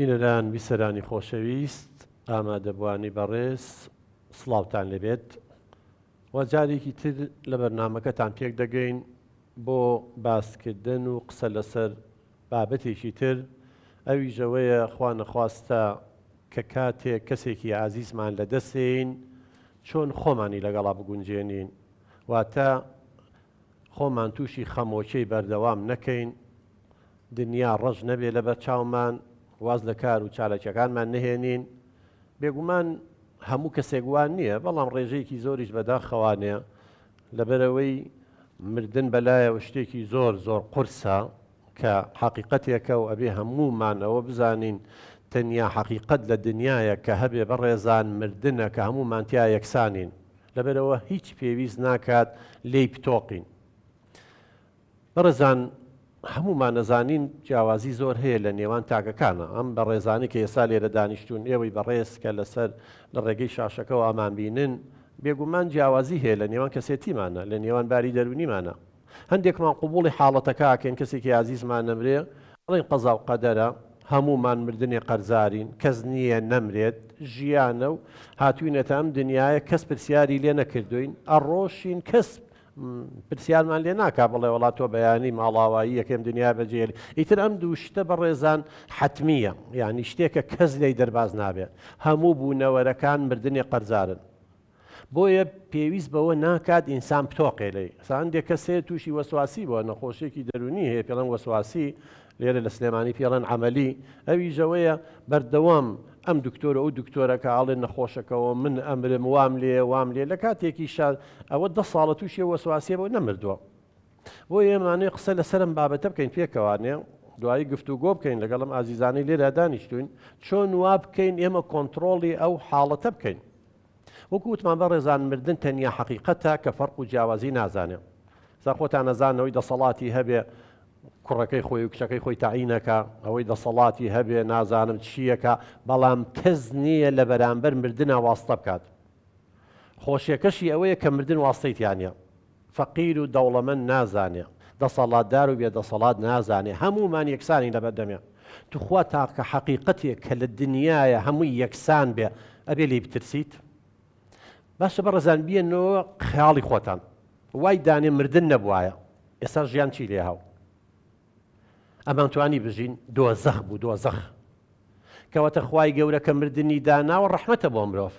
بینەران بیسەرانی خۆشەویست ئامادەبوانی بەڕێز سڵاوتان لێبێت و جارێکی تر لە بەرنامەکەتان پێک دەگەین بۆ باسکردن و قسە لەسەر بابەتێکی تر ئەویش ئەوەیە خوا نەخواستە کە کاتێک کەسێکی ئازیزمان لەدەستێین چۆن خۆمانی لەگەڵا بگونجێنین واتە خۆمان تووشی خەمۆکیی بەردەوام نەکەین، دنیا ڕەش نەبێ لەبەر چاومان، واز لە کار و چالاکیەکانمان نەهێنین. بێگومان هەموو کەسێک وا نییە، بەڵام ڕێژەیەکی زۆریش بەداخەوانەیە، لەبەرئەوەی مردن بەلایەوە شتێکی زۆر زۆر قورسە کە حەقیقەتێکە و ئەبێ هەموومان ئەوە بزانین تەنیا حەقیقەت لە دنیایە کە هەبێ بەڕێزان مردنە کە هەموومان تیا یەکسانین. لەبەرئەوە هیچ پێویست ناکات لێی بتۆقین. بەڕێزان هەموومان ئەزانین جیاوازی زۆر هەیە لە نێوان تاکەکانە، ئەم بەڕێزانەی کە ئێستا لێرە دانیشتوون، ئێوەی بەڕێز کە لەسەر لە ڕێگەی شاشەکەوە ئەمانبینن، بێگومان جیاوازی هەیە لە نێوان کەسێتیمانە، لە نێوان باری دەروونیمانە. هەندێکمان قبوڵی حاڵەتەکە ئەکەین کەسێکی ئازیزمان نەمرێ ئەڵێین قەزا و قەدەرە هەموومان مردنێ قەرزارین کەس نییە نەمرێت ژیانە و هاتوینەتە ئەم دنیایە کەس پرسیاری لێ نەکردوین ئەڕۆشین کەس پرسیارمان لێ ناکا بڵێ وڵات تۆ بەیانی ماڵاوایی یەکەم دنیا بەجێل ئیتر ئەم دوو شتە بەڕێزان حتمیە یعنی شتێکە کەس لێی دەرباز نابێت هەموو بوونەوەرەکان مردنێ قەرزارن بۆیە پێویست بەوە ناکات ئینسان بتۆقێ لێی. ئێستا هەندێک کەس هەیە تووشی وەسواسی بووە، نەخۆشیەکی دەروونی هەیە پێڵێن وەسواسی، لێرە لە سلێمانی پێڵێن عەمەلی، ئەویش ئەوەیە بەردەوام ئەم دکتۆر و ئەو دکتۆرەکە ئەڵێن نەخۆشەکەوە من ئەمرم وام لێیە وام لێ لە کاتێکیشا ئەوە دە ساڵە تووشی ئەو وەسواسیە بووە نەمردووە. بۆیە ئێمانەوێ قسە لەسەر ئەم بابەتە بکەین پێکەوانێ دوایی گفتوگۆ بکەین لەگەڵ ئەم ئازیزانەی لێرە دانیشتوین چۆن وا بکەین ئێمە کۆنتڕۆڵی ئەو حاڵەتە بکەین. وەکو وتمان بەڕێزان مردن تەنیا حەقیقەتە کە فەرق و جیاوازی نازانێ. جا خۆتان ئەزانن ئەوەی دەسەڵاتی هەبێ کوڕەکەی خۆی و کچەکەی خۆی تەعینەکا، ئەوەی دەسەڵاتی هەبێ نازانم چییەکا، بەڵام کەس نییە لە بەرامبەر مردنا واستە بکات. خۆشیەکەشی ئەوەیە کە مردن واستەی تیا نییە. فەقیر و دەوڵەمەند نازانێ، دەسەڵاتدار و بێدەسەڵات نازانێ، هەموومان یەکسانین لەبەر دەمێ. توخوا تاقە حەقیقەتێک کە لە دنیایە هەمووی یەکسان بێ ئەبێ لێی بترسیت؟ باشە بەڕێزان بیەنەوە خەیاڵی خۆتان وای دانێ مردن نەبوایە ئێستا ژیان چی لێ هاو؟ ئەمانتوانی بژین؟ دۆزەخ بوو دۆزەخ. کەواتە خوای گەورە کە مردنی داناوە ڕەحمەتە بۆ مرۆڤ.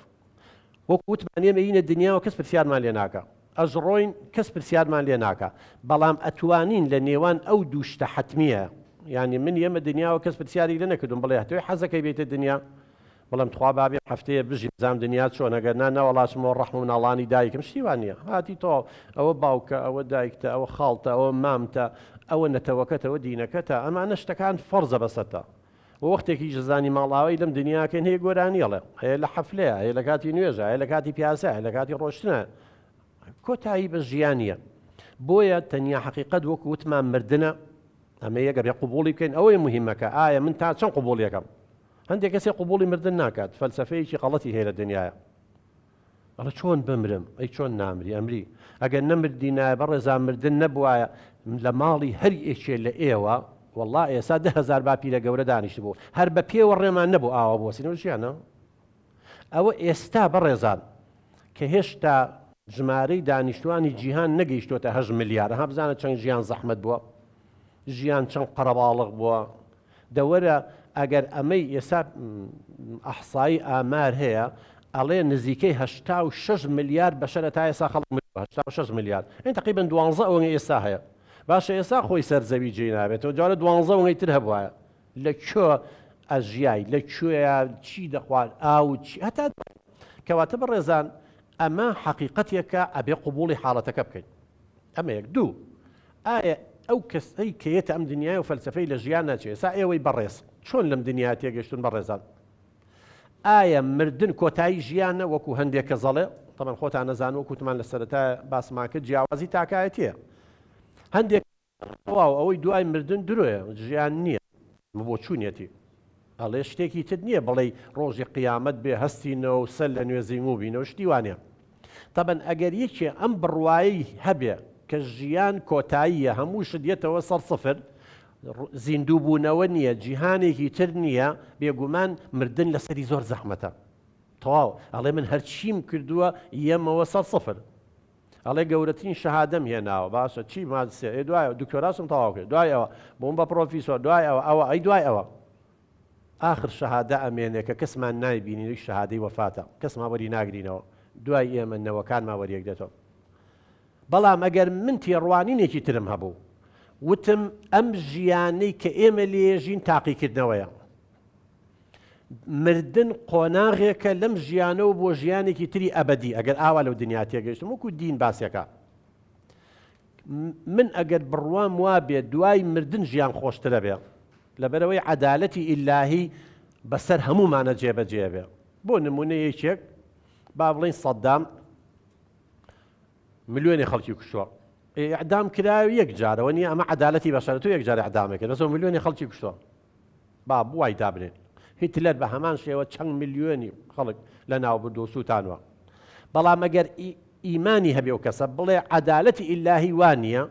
وەکو وتمان ئێمە یینە دنیاوە کەس پرسیارمان لێ ناکا ئەژڕۆین کەس پرسیارمان لێ ناکا بەڵام ئەتوانین لە نێوان ئەو دوو شتە حەتمیە یانی من یەمە دنیاوە کەس پرسیاری لێ نەکردوم بڵێ هەتۆی حەزەکەی بێیتە دنیا بڵێم تخوا با بێم هەفتەیە بژیم بزانم دنیا چۆنە گەر نا نەوەڵا چمەوە ڕەحم و مناڵانی دایکم شتی وا نییە هاتی تەواو ئەوە باوکە ئەوە دایکتە ئەوە خاڵتە ئەوە مامتە ئەوە نەتەوەکەتە ئەوە دینەکەتە ئەمانە شتەکان فەرزە بەسەرتا وە وەختێکیش زانی ماڵئاوای لەم دنیا کەین هەیە گۆرانی ئەڵێ هەیە لە حەفلەیە هەیە لە کاتی نوێژە هەیە لە کاتی پیاسە هەیە لە کاتی ڕۆشتنە کۆتایی بە ژیانیە بۆیە تەنیا حەقیقەت وەکو وتمان مردنە ئەمە یەکە بێ قوبوڵی بکەین ئەوەی مهمەکە ئایا من تا چەند قوبوڵیەکەم هەندێک کەسێ قوبوڵی مردن ناکات فەلسفەیەکی غەڵەتی هەیە لە دنیاە ئەڵێ چۆن بمرم؟ ئەی چۆن نامری؟ ئەمری. ئەگەر نەمردینایە بەڕێزان مردن نەبوایە لە ماڵی هەر یەکێ لە ئێوە وەڵا ئێسا 10,000 باپیرە گەورە دانیشتبوو هەر بە پێوە ڕێمان نەبوو ئاوا بوەسینەوە ژیانە ئەوە ئێستا بەڕێزان کە هێشتا ژمارەی دانیشتوانی جیهان نەگەیشتۆتە هەشت ملیار ها بزانە چەند ژیان زەحمەت بووە ژیان چەند قەرەباڵغ بووە دەوەرە ئەگەر ئەمەی ئێستا ئەحسایی ئامار هەیە ئەڵێ نزیکەی 86 ملیار بەشەرە تا ئێستا خەڵک مردووە 86 ملیار این تقریبا دوانزە ئەوەنەی ئێستا هەیە باشە ئێستا خۆی سەر زەوی جێی نابێتەوە جارە دوانزە ئەوەنەی تر هەبوایە لە کوێ ئەژیای لە کوێیا چی دەخوارد ئاو چی هەتا کەواتە بەڕێزان ئەمە حەقیقەتێکە ئەبێ قبوڵی حاڵەتەکە بکەین ئەمە یەک دوو ئایا ئەو کەسەی کە یەتە ئەم دنیایە و فەلسەفەی لە ژیان ناچێ ئێستا ئێوەی بەڕێز چۆن لەم دنیا تێگەشتون بەڕێزان ئایا مردن کۆتایی ژیانە وەکو هەندێک کەس ئەڵێ تەبەن خۆتان نەزان وەکو وتمان لە سەرەتا باسمان کرد جیاوازی تاکایەتیە هەندێک تەواو ئەوەی دوای مردن درۆیە ژیان نییە بۆچوونیەتی ئەڵێ شتێکی تر نییە بڵێی ڕۆژی قیامەت بێ هەستینەوە و سەر لە نوێ زینگوو بینەوە شتی وا نییە تەبەن ئەگەر یەکێ ئەم بڕوایەی هەبێ کە ژیان کۆتاییە هەموو شت یەتەوە سەر سفر. زیندوو بوونەوە نییە، جیهانێکی تر نییە، بێگومان مردن لەسەری زۆر زەحمەتە. تەواو ئەڵێ من هەرچیم کردووە یەمەوە سەر سفر. ئەڵێ گەورەترین شەهادەم هێناوە باشە چی ماجستێر ئێ دوای ئەوە دکتۆراشم تەواو کرد دوای ئەوە بووم بە پرۆفیسۆر دوای ئەوە ئەوە ئەی دوای ئەوە ئاخر شەهادە ئەمێنێ کە کەسمان نایبینین شەهادەی وەفاتە کەسمان وەری ناگرینەوە دوای ئێمە نەوەکانمان وەریەگرێتەوە بەڵام ئەگەر من تێڕوانینێکی ترم هەبوو وتم ئەم ژیانەی کە ئێمە لێژین تاقیکردنەوەیە مردن قۆناغێکە لەم ژیانەوە بۆ ژیانێکی تری ئەبەدی ئەگەر ئاوا لەو دنیا تێگەیشتم وەکو دین باسێکە من ئەگەر بڕوام وابێ دوای مردن ژیان خۆشترە بێ لەبەرەوەی عەدالەتی ئیلاهی بەسەر هەموومانە جێبەجێ بێ بۆ نمونە یەکێک با بڵین سەدام ملیۆنی خەڵکی کوشتووە ئیعدام کراوی یەک جارەوە نییە ئەمە عەدالەتی بەشەرە تۆ یەک جار ئیعدامێ کرد بەس ملیۆنی خەڵکی کوشتووە با وای دابنێن هیتلەر بە هەمان شێوە چەند ملیۆنی خەڵک لە ناو برد و سووتانوە بەڵام ئەگەر ئیمانی هەبێ و کەسە بڵێ عەدالەتی ئیلاهی وا نییە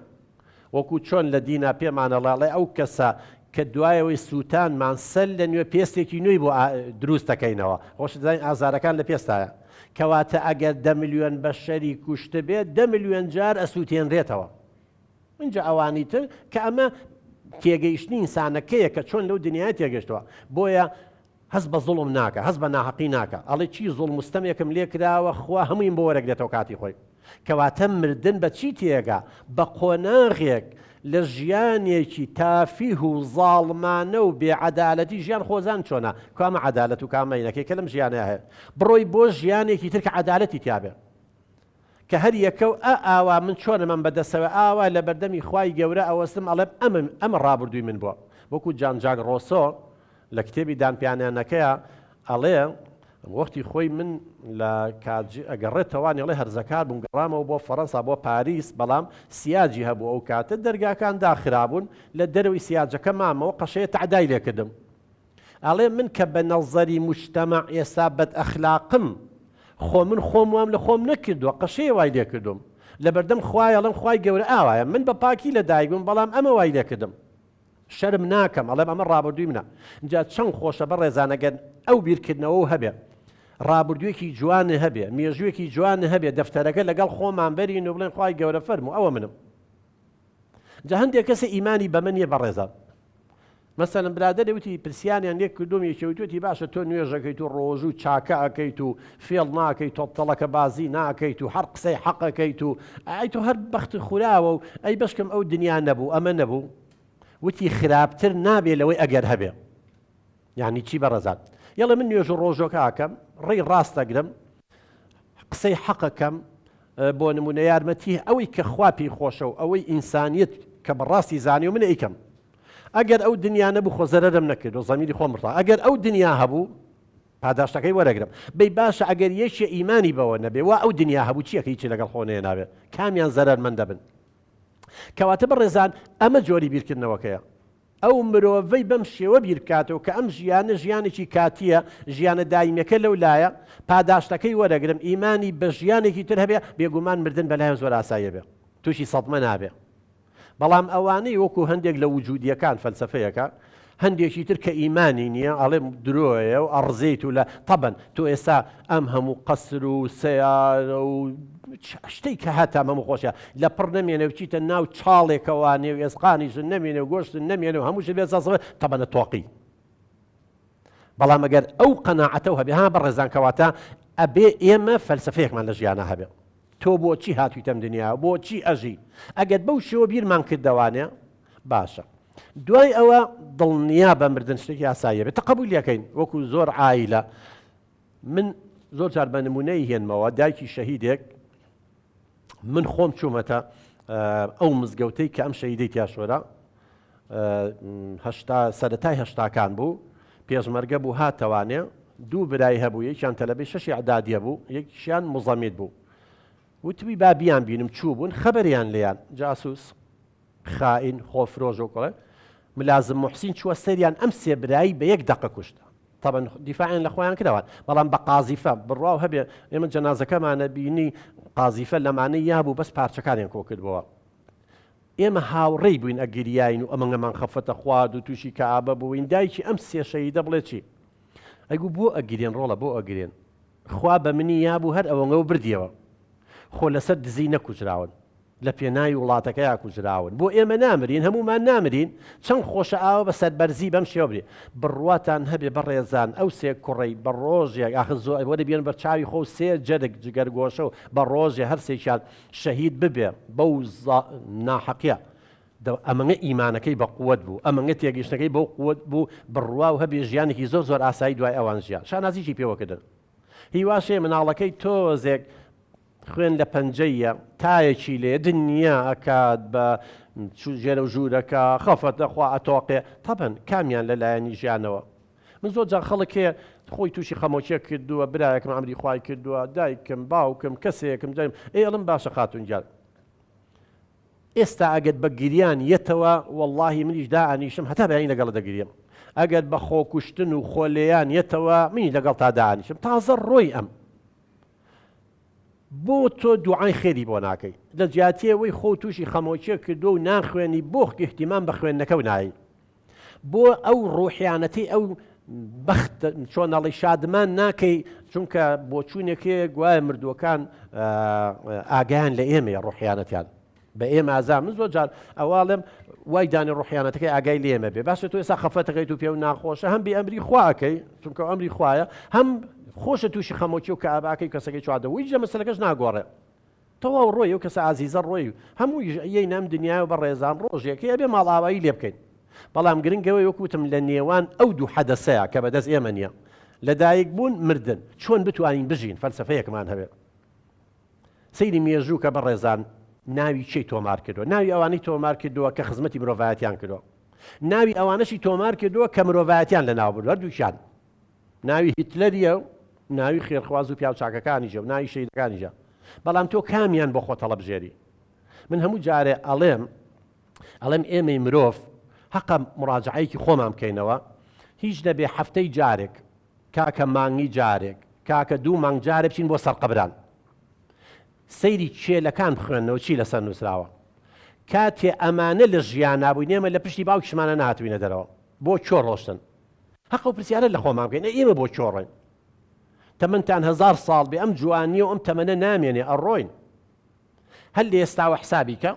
وەکو چۆن لە دینا پێمانەڵێ ئەو کەسە کە دوایەوەی سووتانمان سەر لە نوێ پێستێکی نوێی بۆ دروست دەکەینەوە خۆش دەزانین ئازارەکان لە پێستایە کەواتە ئەگەر دە ملیۆن بەشەری کوشتبێت دە ملیۆن جار ئەسووتێنرێتەوە ئینجا ئەوانی تر کە ئەمە تێگەیشتنی ئینسانەکەیە کە چۆن لەو دنیای تێگەشتووە بۆیە هەست بە زوڵم ناکە هەست بە ناحەقی ناکە ئەڵێ چی زوڵم و ستەمێکم لێ کراوە خوا هەموویم بۆ وەرەگرێتەوە کاتی خۆی کەواتە مردن بە چی تێگا بە قۆناغێک لە ژیانێکی تافیه و زاڵمانە و بێعەدالەتی ژیان خۆزان چۆنە کامە عەدالەت و کامەینەکەی کە لەم ژیانە هەیە بڕۆی بۆ ژیانێکی تر کە عەدالەتی تیابێ کە هەر یەکە و ئا ئاوا من چۆنە من بەدەسەوە ئاوا لە بەردەمی خوای گەورە ئەوەستم ئەڵێم ئەمە ئەمە ڕابردووی من بووە وەکو جان جاک ڕۆسۆ لە کتێبی دانپیانانەکەیا ئەڵێ وەختی خۆی من لە کاج ئەگەڕێتەوانی ئەڵێ هەرزەکار بووم گەڕامەوە بۆ فەڕەنسا بۆ پاریس بەڵام سیاجی هەبوو ئەو کاتە دەرگاکان داخرابوون لە دەرەوەی سیاجەکە مامەوە قەشەیە تەعدای لێکردم ئەڵێ من کە بە نەزەری موجتەمەع ئێستا بەد ئەخلاقم خۆ من خۆم وام لە خۆم نەکردووە قەشەیە وای لێکردوم لەبەردەم خوای ئەڵێم خوای گەورە ئاوایە من بە پاکی لە دایک بووم بەڵام ئەمە وای لێکردم شەرم ناکەم ئەڵێم ئەمە ڕابردووی منە جا چەند خۆشە بەڕێزان ئەگەر ئەو بیرکردنەوە هەبێ ڕابردوویەکی جوان هەبێ مێژوویەکی جوان هەبێ دەفتەرەکە لەگەڵ خۆمان بەرین و بڵێن خوای گەورە فەرموو ئەوە منم جا هەندێک کەسە ئیمانی بەمە نییە بەڕێزان مەسەلەن برادەرێ وتی پرسیاریان لێ کردوم یەکێ وتوێتی باشە تۆ نوێژەکەیت و ڕۆژوو چاکە ئەکەیت و فێڵ ناکەیت تۆپ تەڵەکە بازی ناکەیت و هەر قسەی حەق ئەکەیت و ئەی تۆ هەر بەخت خوراوە و ئەی بەشکم ئەو دنیا نەبوو ئەمە نەبوو وتی خراپتر نابێ لەوەی ئەگەر هەبێ یعنی چی بەڕێزان یەڵێ من نوێژ و ڕۆژۆکە ئەکەم ڕێی ڕاست ئەگرم قسەی حەقەکەم بۆ نمونە یارمەتی ئەوەی کە خوا پێی خۆشە و ئەوەی ئینسانیت کە بەڕاستی زانی و من ئەیکەم ئەگەر ئەو دنیا نەبوو خۆ زەرەرم نەکرد و زەمیری خۆم ڕتا ئەگەر ئەو دنیا هەبوو پاداشتەکەی وەرەگرم بەی باشە ئەگەر یەکێ ئیمانی بەوە نەبێ وا ئەو دنیا هەبوو چیەکە هیچی لەگەڵ خۆ نێناوێ کامیان زەرەرمەند دەبن کەواتە بەڕێزان ئەمە جۆری بیرکردنەوەکەیە ئەو مرۆڤەی بەم شێوە بیر بکاتەوە کە ئەم ژیانە ژیانێکی کاتییە، ژیانە دایمیەکە لەو لایە، پاداشتەکەی وەرەگرم، ئیمانی بە ژیانێکی تر هەبێ، بێگومان مردن بەلایەوە زۆر ئاساییە بێ، تووشی سەدمە نابێ. بەڵام ئەوانەی وەکو هەندێک لە وجودیەکان، فەلسەفەیەکە، هەندێکی تر کە ئیمانی نییە، ئەڵێ درۆیە و ئەڕزێیت و لە تەبەن تۆ ئێستا ئەم هەموو قەسر و سەیارە و شتەی کە هەتە ئەم هەموو خۆشیە لە پڕ نەمێنێ بچیتە ناو چاڵێکەوە نێو ئێسقانیشت نەمێنێ و گۆشتت نەمێنێ و هەموو شت بێ زەزڵ تەبەنە تۆقی بەڵام ئەگەر ئەو قەناعەتە و هەبێ ها بەڕێزان کەواتە ئەبێ ئێمە فەلسفەیەکمان لە ژیانە هەبێ تۆ بۆچی هاتوویتەم دنیا بۆچی ئەژی ئەگەر بەو شێوە بیرمان کردەوانێ باشە دوای ئەوە دڵنیا بە مردن شتێکی ئاساییە بێت تەقەبولیەکەین وەکو زۆر عایلە من زۆر جار بە نمونەی هێنمەوە دایکی شەهیدێک من خۆم چوومەتە ئەو مزگەوتەی کە ئەم شەهیدەی تیا شۆرا هەشتا سەرەتای هەشتاکان بوو پێشمەرگە بوو هاتەوانێ دوو برای هەبوو یەکیان تەلەبەی شەشی ئەعدادیە بوو یەکیان مزەمید بوو وتبی با بیان بینم چوو بوون خەبەریان لێیان جاسوس خائین خۆفرۆش و کڵێ ملازم محسین چووە سەریان ئەم سێ برایی بە یەک دەقە کوشت تەبەن دیفاعیان لە خۆیان کراوان بەڵام بە قازیفە بڕواو هەبێ ئێمە جەنازەکەمانە بینی قازیفە لەمانەی یابوو بەس پارچەکانیان کۆ کردبەوە. ئێمە هاوڕێی بووین ئەگریاین و ئەمەنگەمان خەفەتە خوارد و تووشی کەئابە بووین دایکی ئەم سێ شەهیدە بڵێ چی ئەیگو بۆ ئەگرێن ڕۆڵە بۆ ئەگرێن خوا بە منی یابوو هەر ئەوەنگە و بردیەوە خۆ لەسەر دزی نەکوژراون لە پێناوی وڵاتەکەیا کوژراون بۆ ئێمە نامرین هەموومان نامرین چەند خۆشە ئاوە بە سەربەرزی بەم شێوە برێ بڕواتان هەبێ بەڕێزان ئەو سێ کوڕەی بە ڕۆژێک ئاخر زۆر وەرە بێن بەر چاوی خۆ سێ جەرگ جگەرگۆشە و بە ڕۆژێ هەر سێکیان شەهید ببێ بەو ناحەقیە ئەمەنگە ئیمانەکەی بە قوت بوو ئەمەنگە تێگەیشتنەکەی بەو قوت بوو بڕوا و هەبێ ژیانێکی زۆر زۆر ئاسایی دوای ئەوان ژیان شانازیی پێوەکردن هیواشێ مناڵەکەی تۆزێک خوێن لە پەنجەیە تایەکی لێ دنیا ئەکات بە ژێرە و ژوورەکە خەفەت دەخوا ئەتۆقێ تەبەن کامیان لە لایەنی ژیانەوە من زۆر جار خەڵک هەیە خۆی تووشی خەمۆکیە کردووە برایەکم ئەمری خوای کردووە دایکم باوکم کەسێکم دایم ئەی ئەڵم باشە خاتون گیان ئێستا ئەگەر بە گریان یەتەوە وەڵاهی منیش دائەنیشم هەتا بەیانی لەگەڵت دەگریم ئەگەر بە خۆکوشتن و خۆلێیان یەتەوە منیش لەگەڵ تا دائەنیشم تازە ڕۆی ئەم بۆ تۆ دوعای خێری بۆ ناکەی لە جیاتیەوەی خۆ تووشی خەمۆکیە کردو و ناخوێنی بۆ اهتمام بە خوێندنەکە و نایی بۆ ئەو ڕوحیانەتی ئەو بەخت چۆن ئەڵی شادمان ناکەی چونکە بۆچوونێک هەیە گوایە مردووەکان ئاگایان لە ئێمەیە ڕوحیانەتیان بە ئێمە ئازا من زۆر جار ئەواڵێم وای دانی ڕوحیانەتەکەی ئاگای لێمە بێ باشە تۆ ئێستا خەفەتەکەیت و پێ و ناخۆشە هەم بێ ئەمری خواکەی چونکە ئەمری خوایە هەم خۆشە تووشی خەمۆکی و کەئاباکەی کەسەکەی چواردەوەی جە مەسەلەکەش ناگۆڕێ تەواو ڕۆی ئەو کەسە ئازیزە ڕۆی و هەموویش ئەیەینە ئەم دنیایەوە بەڕێزان ڕۆژێک هەیە ئەبێ ماڵئاوایی لێ بکەین بەڵام گرنگ ئەوەی وەک وتم لە نێوان ئەو دوو حەدەسەیە کە بەدەست ئێمە نییە لەدایک بوون مردن چۆن بتوانین بژین فەلسەفەیەکمان هەبێ سەیری مێژوو کە بەڕێزان ناوی کێی تۆمار کردووە ناوی ئەوانەی تۆمار کردووە کە خزمەتی مرۆڤایەتیان کردووە ناوی ئەوانەشی تۆمار کردووە کە مرۆڤایەتیان لەناو بردووە هەردووکیان ناوی هیتلەریە و ناوی خێرخواز و پیاوچاکەکانیشە و ناوی شەهیدەکانیشە بەڵام تۆ کامیان بۆ خۆت هەڵەبژێری من هەموو جارێ ئەڵێم ئەڵێم ئێمەی مرۆڤ هەقە مڕاجعەیەکی خۆمان بکەینەوە هیچ نەبێ هەفتەی جارێک کاکە مانگی جارێک کاکە دوو مانگ جارێ بچین بۆ سەرقەبران سەیری کێلەکان بخوێنەوە چی لەسەر نووسراوە کاتێ ئەمانە لە ژیانا بووین ئێمە لە پشتی باوکیشمانە نهاتوینە دەرەوە بۆ کۆ ڕۆشتن هەقە و پرسیارە لە خۆمان بکەین ئەی ئێمە بۆ کوێ ڕۆین؟ تەمەنتان هەزار ساڵ بێ ئەم جوانیە و ئەم تەمەنە نامێنێ ئەڕۆین هەر لە ئێستاوە حسابی کە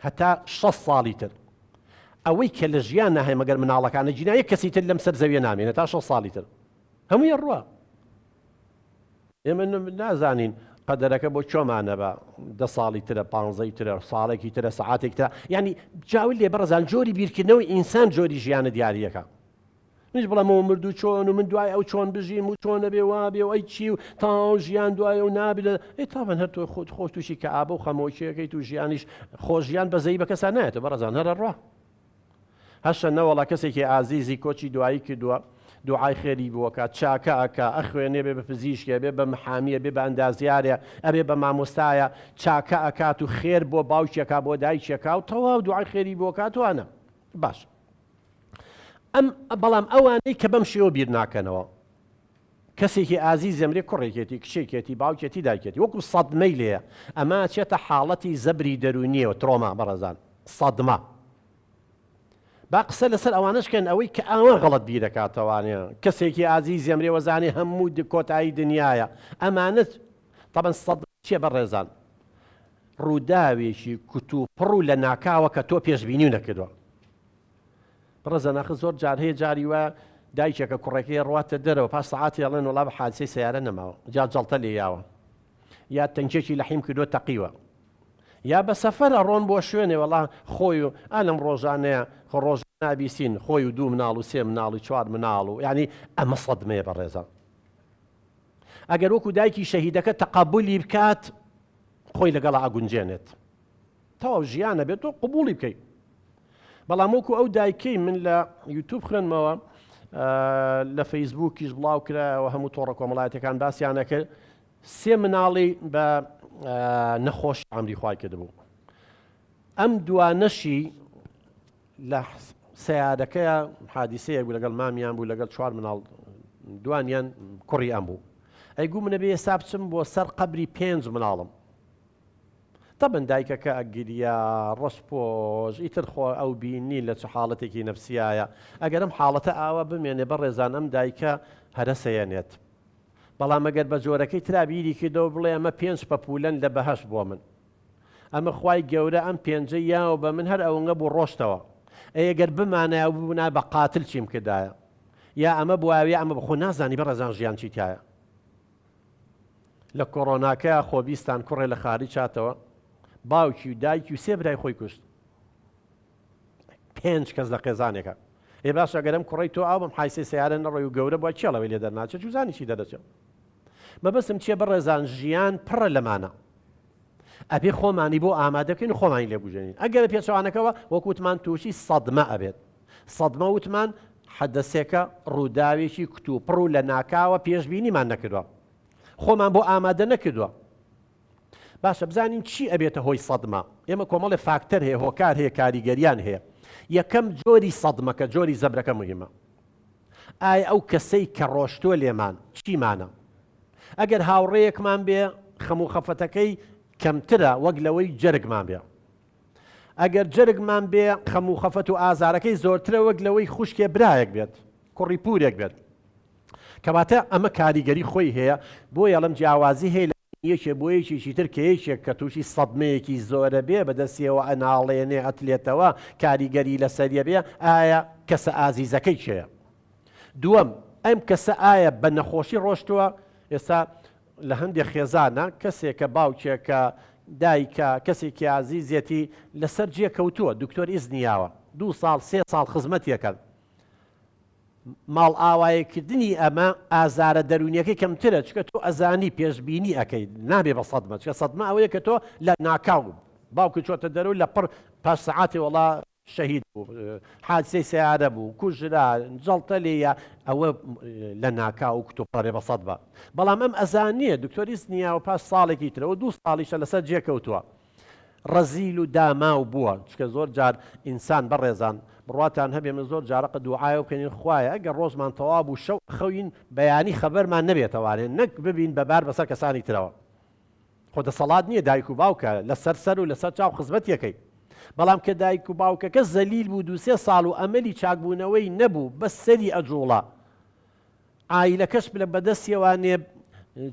هەتا 6 ساڵی تر ئەوەی کە لە ژیان ناهەیە مەگەر مناڵەکانە جینا یەک کەسی تر لەم سەر زەویە نامێنێ تا 6 ساڵی تر هەمووی ڕوە ئێمە نازانین قەدەرەکە بۆ کوێمانە بە دە ساڵی ترە پانزەی ترە ساڵێکی ترە سەعاتێک ترە یعنی جاول لێ بەڕزان جۆری بیرکردنەوەی ئینسان جۆری ژیانە دیارریەکە منیش بڵێمەوە مردوو چۆن و من دوای ئەو چۆن بژیم و چۆن نەبێ وابێ و ئەی چی و تاو ژیان دوای و نابێت ئەی تاوان هەر تۆ خۆت خۆش تووشی کە ئابە و خەمۆکیەکەیت و ژیانیش خۆژیان بەزەی بە کەسا نایەتەوە بەڕێزان هەرە ڕوا هەشە نەوەڵا کەسێکی ئازیزی کۆچی دوایی کردووە دوعای خێری بۆکە چاکە ئەکا ئەخوێنێ بێ بە پزیشکێ بێ بە محامیە بێ بە ئەندازیارێ ئەبێ بە مامۆستایە چاکە ئەکات و خێر بۆ باوکێکا بۆ دایکێکا و تەواو دوعای خێری بۆکات وانە باش ئەم بەڵام ئەوانەی کە بەم شێوە بیر ناکەنەوە کەسێکی ئازیز ئەمرێ کوڕێکێتی کچێکێتی باوکێتی دایکێتی وەکو سەدمەی لێیە ئەمە ئەچێتە حاڵەتی زەبری دەروونیەوە ترۆما بەڕێزان سەدمە با قسە لەسەر ئەوانەش کەن ئەوەی کە ئاوا غەڵەت بیرەکاتەوانێ کەسێکی ئازیز ئەمرێ وەزانێ هەموو کۆتایی دنیاە ئەمانە تەبەن سەدمە چیە بەڕێزان ڕووداوێکی کوتوپڕ و لە ناکاوە کە تۆ پێشبینی نەکردووە بەڕێزان ئاخر زۆر جار هەیە جاری وایە دایکێکە کوڕەکەی ڕواتە دەرەوە پاش سەعاتی ئەڵێن وەڵا بە حادسەی سەیارە نەماوە جا جەڵتە لێ یاوە یا تەنکێکی لەحیم کردووە تەقیوە یا بە سەفەر ئەڕۆن بۆ شوێنێ وەڵا خۆی و ئا لەم ڕۆژانەیە خۆ ڕۆژ نابیسین خۆی و دوو مناڵ و سێ مناڵ و چوار مناڵ و یعنی ئەمە سەدمەیە بەڕێزان ئەگەر وەکو دایکی شەهیدەکە تەقەبولی بکات خۆی لەگەڵا ئەگونجێنێت تەواو ژیانە بێت تۆ قبوڵی بکەیت بەڵام وەکو ئەو دایکەی من لە یوتوب خوێنمەوە لە فەیسبوکیش بڵاو کرایەوە هەموو تۆڕە کۆمەڵایەتەکان باسییانە کرد سێ مناڵی بە نەخۆش ئەمری خوای کردبوو ئەم دوانەشی لە سیارەکەیە حادیسەیەک بوو لەگەڵ مامیان بوو لەگەڵ چوار مناڵ دوانیان کوڕی ئەم بوو ئەی گوو منە بێ ئێستا بچم بۆ سەر قەبری پێنج مناڵم. تەبەن دایکەکە ئەگریا ڕەش پۆش ئیتر خۆ ئەو بینی لە چ حاڵەتێکی نەفسیایە ئەگەر ئەم حاڵەتە ئاوا بمێنێ بەڕێزان ئەم دایکە هەرەسەیەنێت بەڵام ئەگەر بە جۆرەکەی ترا بیری کردەوە بڵێ ئەمە پێنج پەپولەن لە بەهەشت بۆ من ئەمە خوای گەورە ئەم پێنجەی یاوە بە من هەر ئەونگە بوو ڕۆشتەوە ئەی گەر بمانایە و ببوونایە بە قاتل چیم کردایە یا ئەمە بوایە یا ئەمە بخۆ نازانی بەڕێزان ژیان چی تایە لە کۆرۆناکە خۆبیستان کوڕێ لە خارج هاتەوە باوکی و دایکی و سێ برای خۆی کوشت پێنج کەس لە قێزانێکە ئێ باشە گەر ئەم کوڕەی تۆ ئاو بەم حایسەی سیارە نەڕۆی و گەورە بووە کێڵەوەی لێ دەرناچێت چوزانی چی دەرەچێت مەبەستم چیە بەڕێزان ژیان پڕە لەمانە ئەبێ خۆمانی بۆ ئامادە بکەین و خۆمانی لێ بژێنین ئەگەر پێچەوانەکەوە وەک وتمان تووشی سەدمە ئەبێت سەدمە وتمان حەدەسێکە ڕووداوێکی کتوپڕ و لە ناکاوە پێشبینیمان نەکردووە خۆمان بۆ ئامادە نەکردووە باشە بزانین چی ئەبێتە هۆی سەدمە ئێمە کۆمەڵێ فاکتەر هەیە هۆکار هەیە کاریگەریان هەیە یەکەم جۆری سەدمەکە جۆری زەبرەکە مهمە ئایا ئەو کەسەی کە ڕۆشتووە لێمان چیمانە؟ ئەگەر هاوڕێیەکمان بێ خەم و خەفەتەکەی کەمترە وەک لەوەی جەرگمان بێ. ئەگەر جەرگمان بێ خەم و خەفەت و ئازارەکەی زۆرترە وەک لەوەی خوشکێ برایەک بێت، کوڕی پوورێک بێت. کەواتە ئەمە کاریگەری خۆی هەیە، بۆیە ئەڵێم جیاوازی هەیە لە یەکێ بۆ یەکێکی تر کە یەکێک کە تووشی سەدمەیەکی زۆرە بێ بەدەستیەوە ئەناڵێنێ ئەتلێتەوە کاریگەری لەسەریە بێ ئایا کەسە ئازیزەکەی کێیە؟ دووەم ئەم کەسە ئایا بە نەخۆشی ڕۆشتووە؟ ئێستا لە هەندێک خێزانە کەسێکە باوکێکە دایکە کەسێکی ئازیزیەتی لەسەر جێ کەوتووە دکتۆر ئیزنی یاوە دوو ساڵ سێ ساڵ خزمەتیەکەن ماڵئاواییکردنی ئەمە ئازارە دەروونیەکەی کەمترە چونکە تۆ ئەزانی پێشبینی ئەکەی نابێ بە سەدمە چونکە سەدمە ئەوەیە کە تۆ لە ناکاو باوکت چۆتە دەرەوە لە پڕ پاش سەعاتێ وەڵا شەهید بوو حادسەی سەیارە بوو کوژرا جەڵتە لێیە ئەوە لە ناکاو و کتوپڕێ بە سەدمە بەڵام ئەم ئەزانیە دکتۆریست نییە و پاش ساڵێکی ترەوە دوو ساڵیشە لەسەر جێ کەوتووە ڕەزیل و داماو بووە چونکە زۆر جار ئینسان بەڕێزان بڕواتان هەبێ من زۆر جارەقە دوعایەو بکەنین خوایە ئەگەر ڕۆژمان تەواو بوو شەو ئەخەوین بەیانی خەبەرمان نەبێتەوانێ نەک ببین بە بار بەسەر کەسانی ترەوە خۆ دەسەڵات نییە دایک و باوکە لەسەر سەر و لەسەر چاو خزمەتیەکەی بەڵام کە دایک و باوکەکە زەلیل بوو دووسێ ساڵ و ئەمەلی چاکبوونەوەی نەبوو بەس سەری ئەجوڵا عایلەکەش لە بەدەستیەوە نێ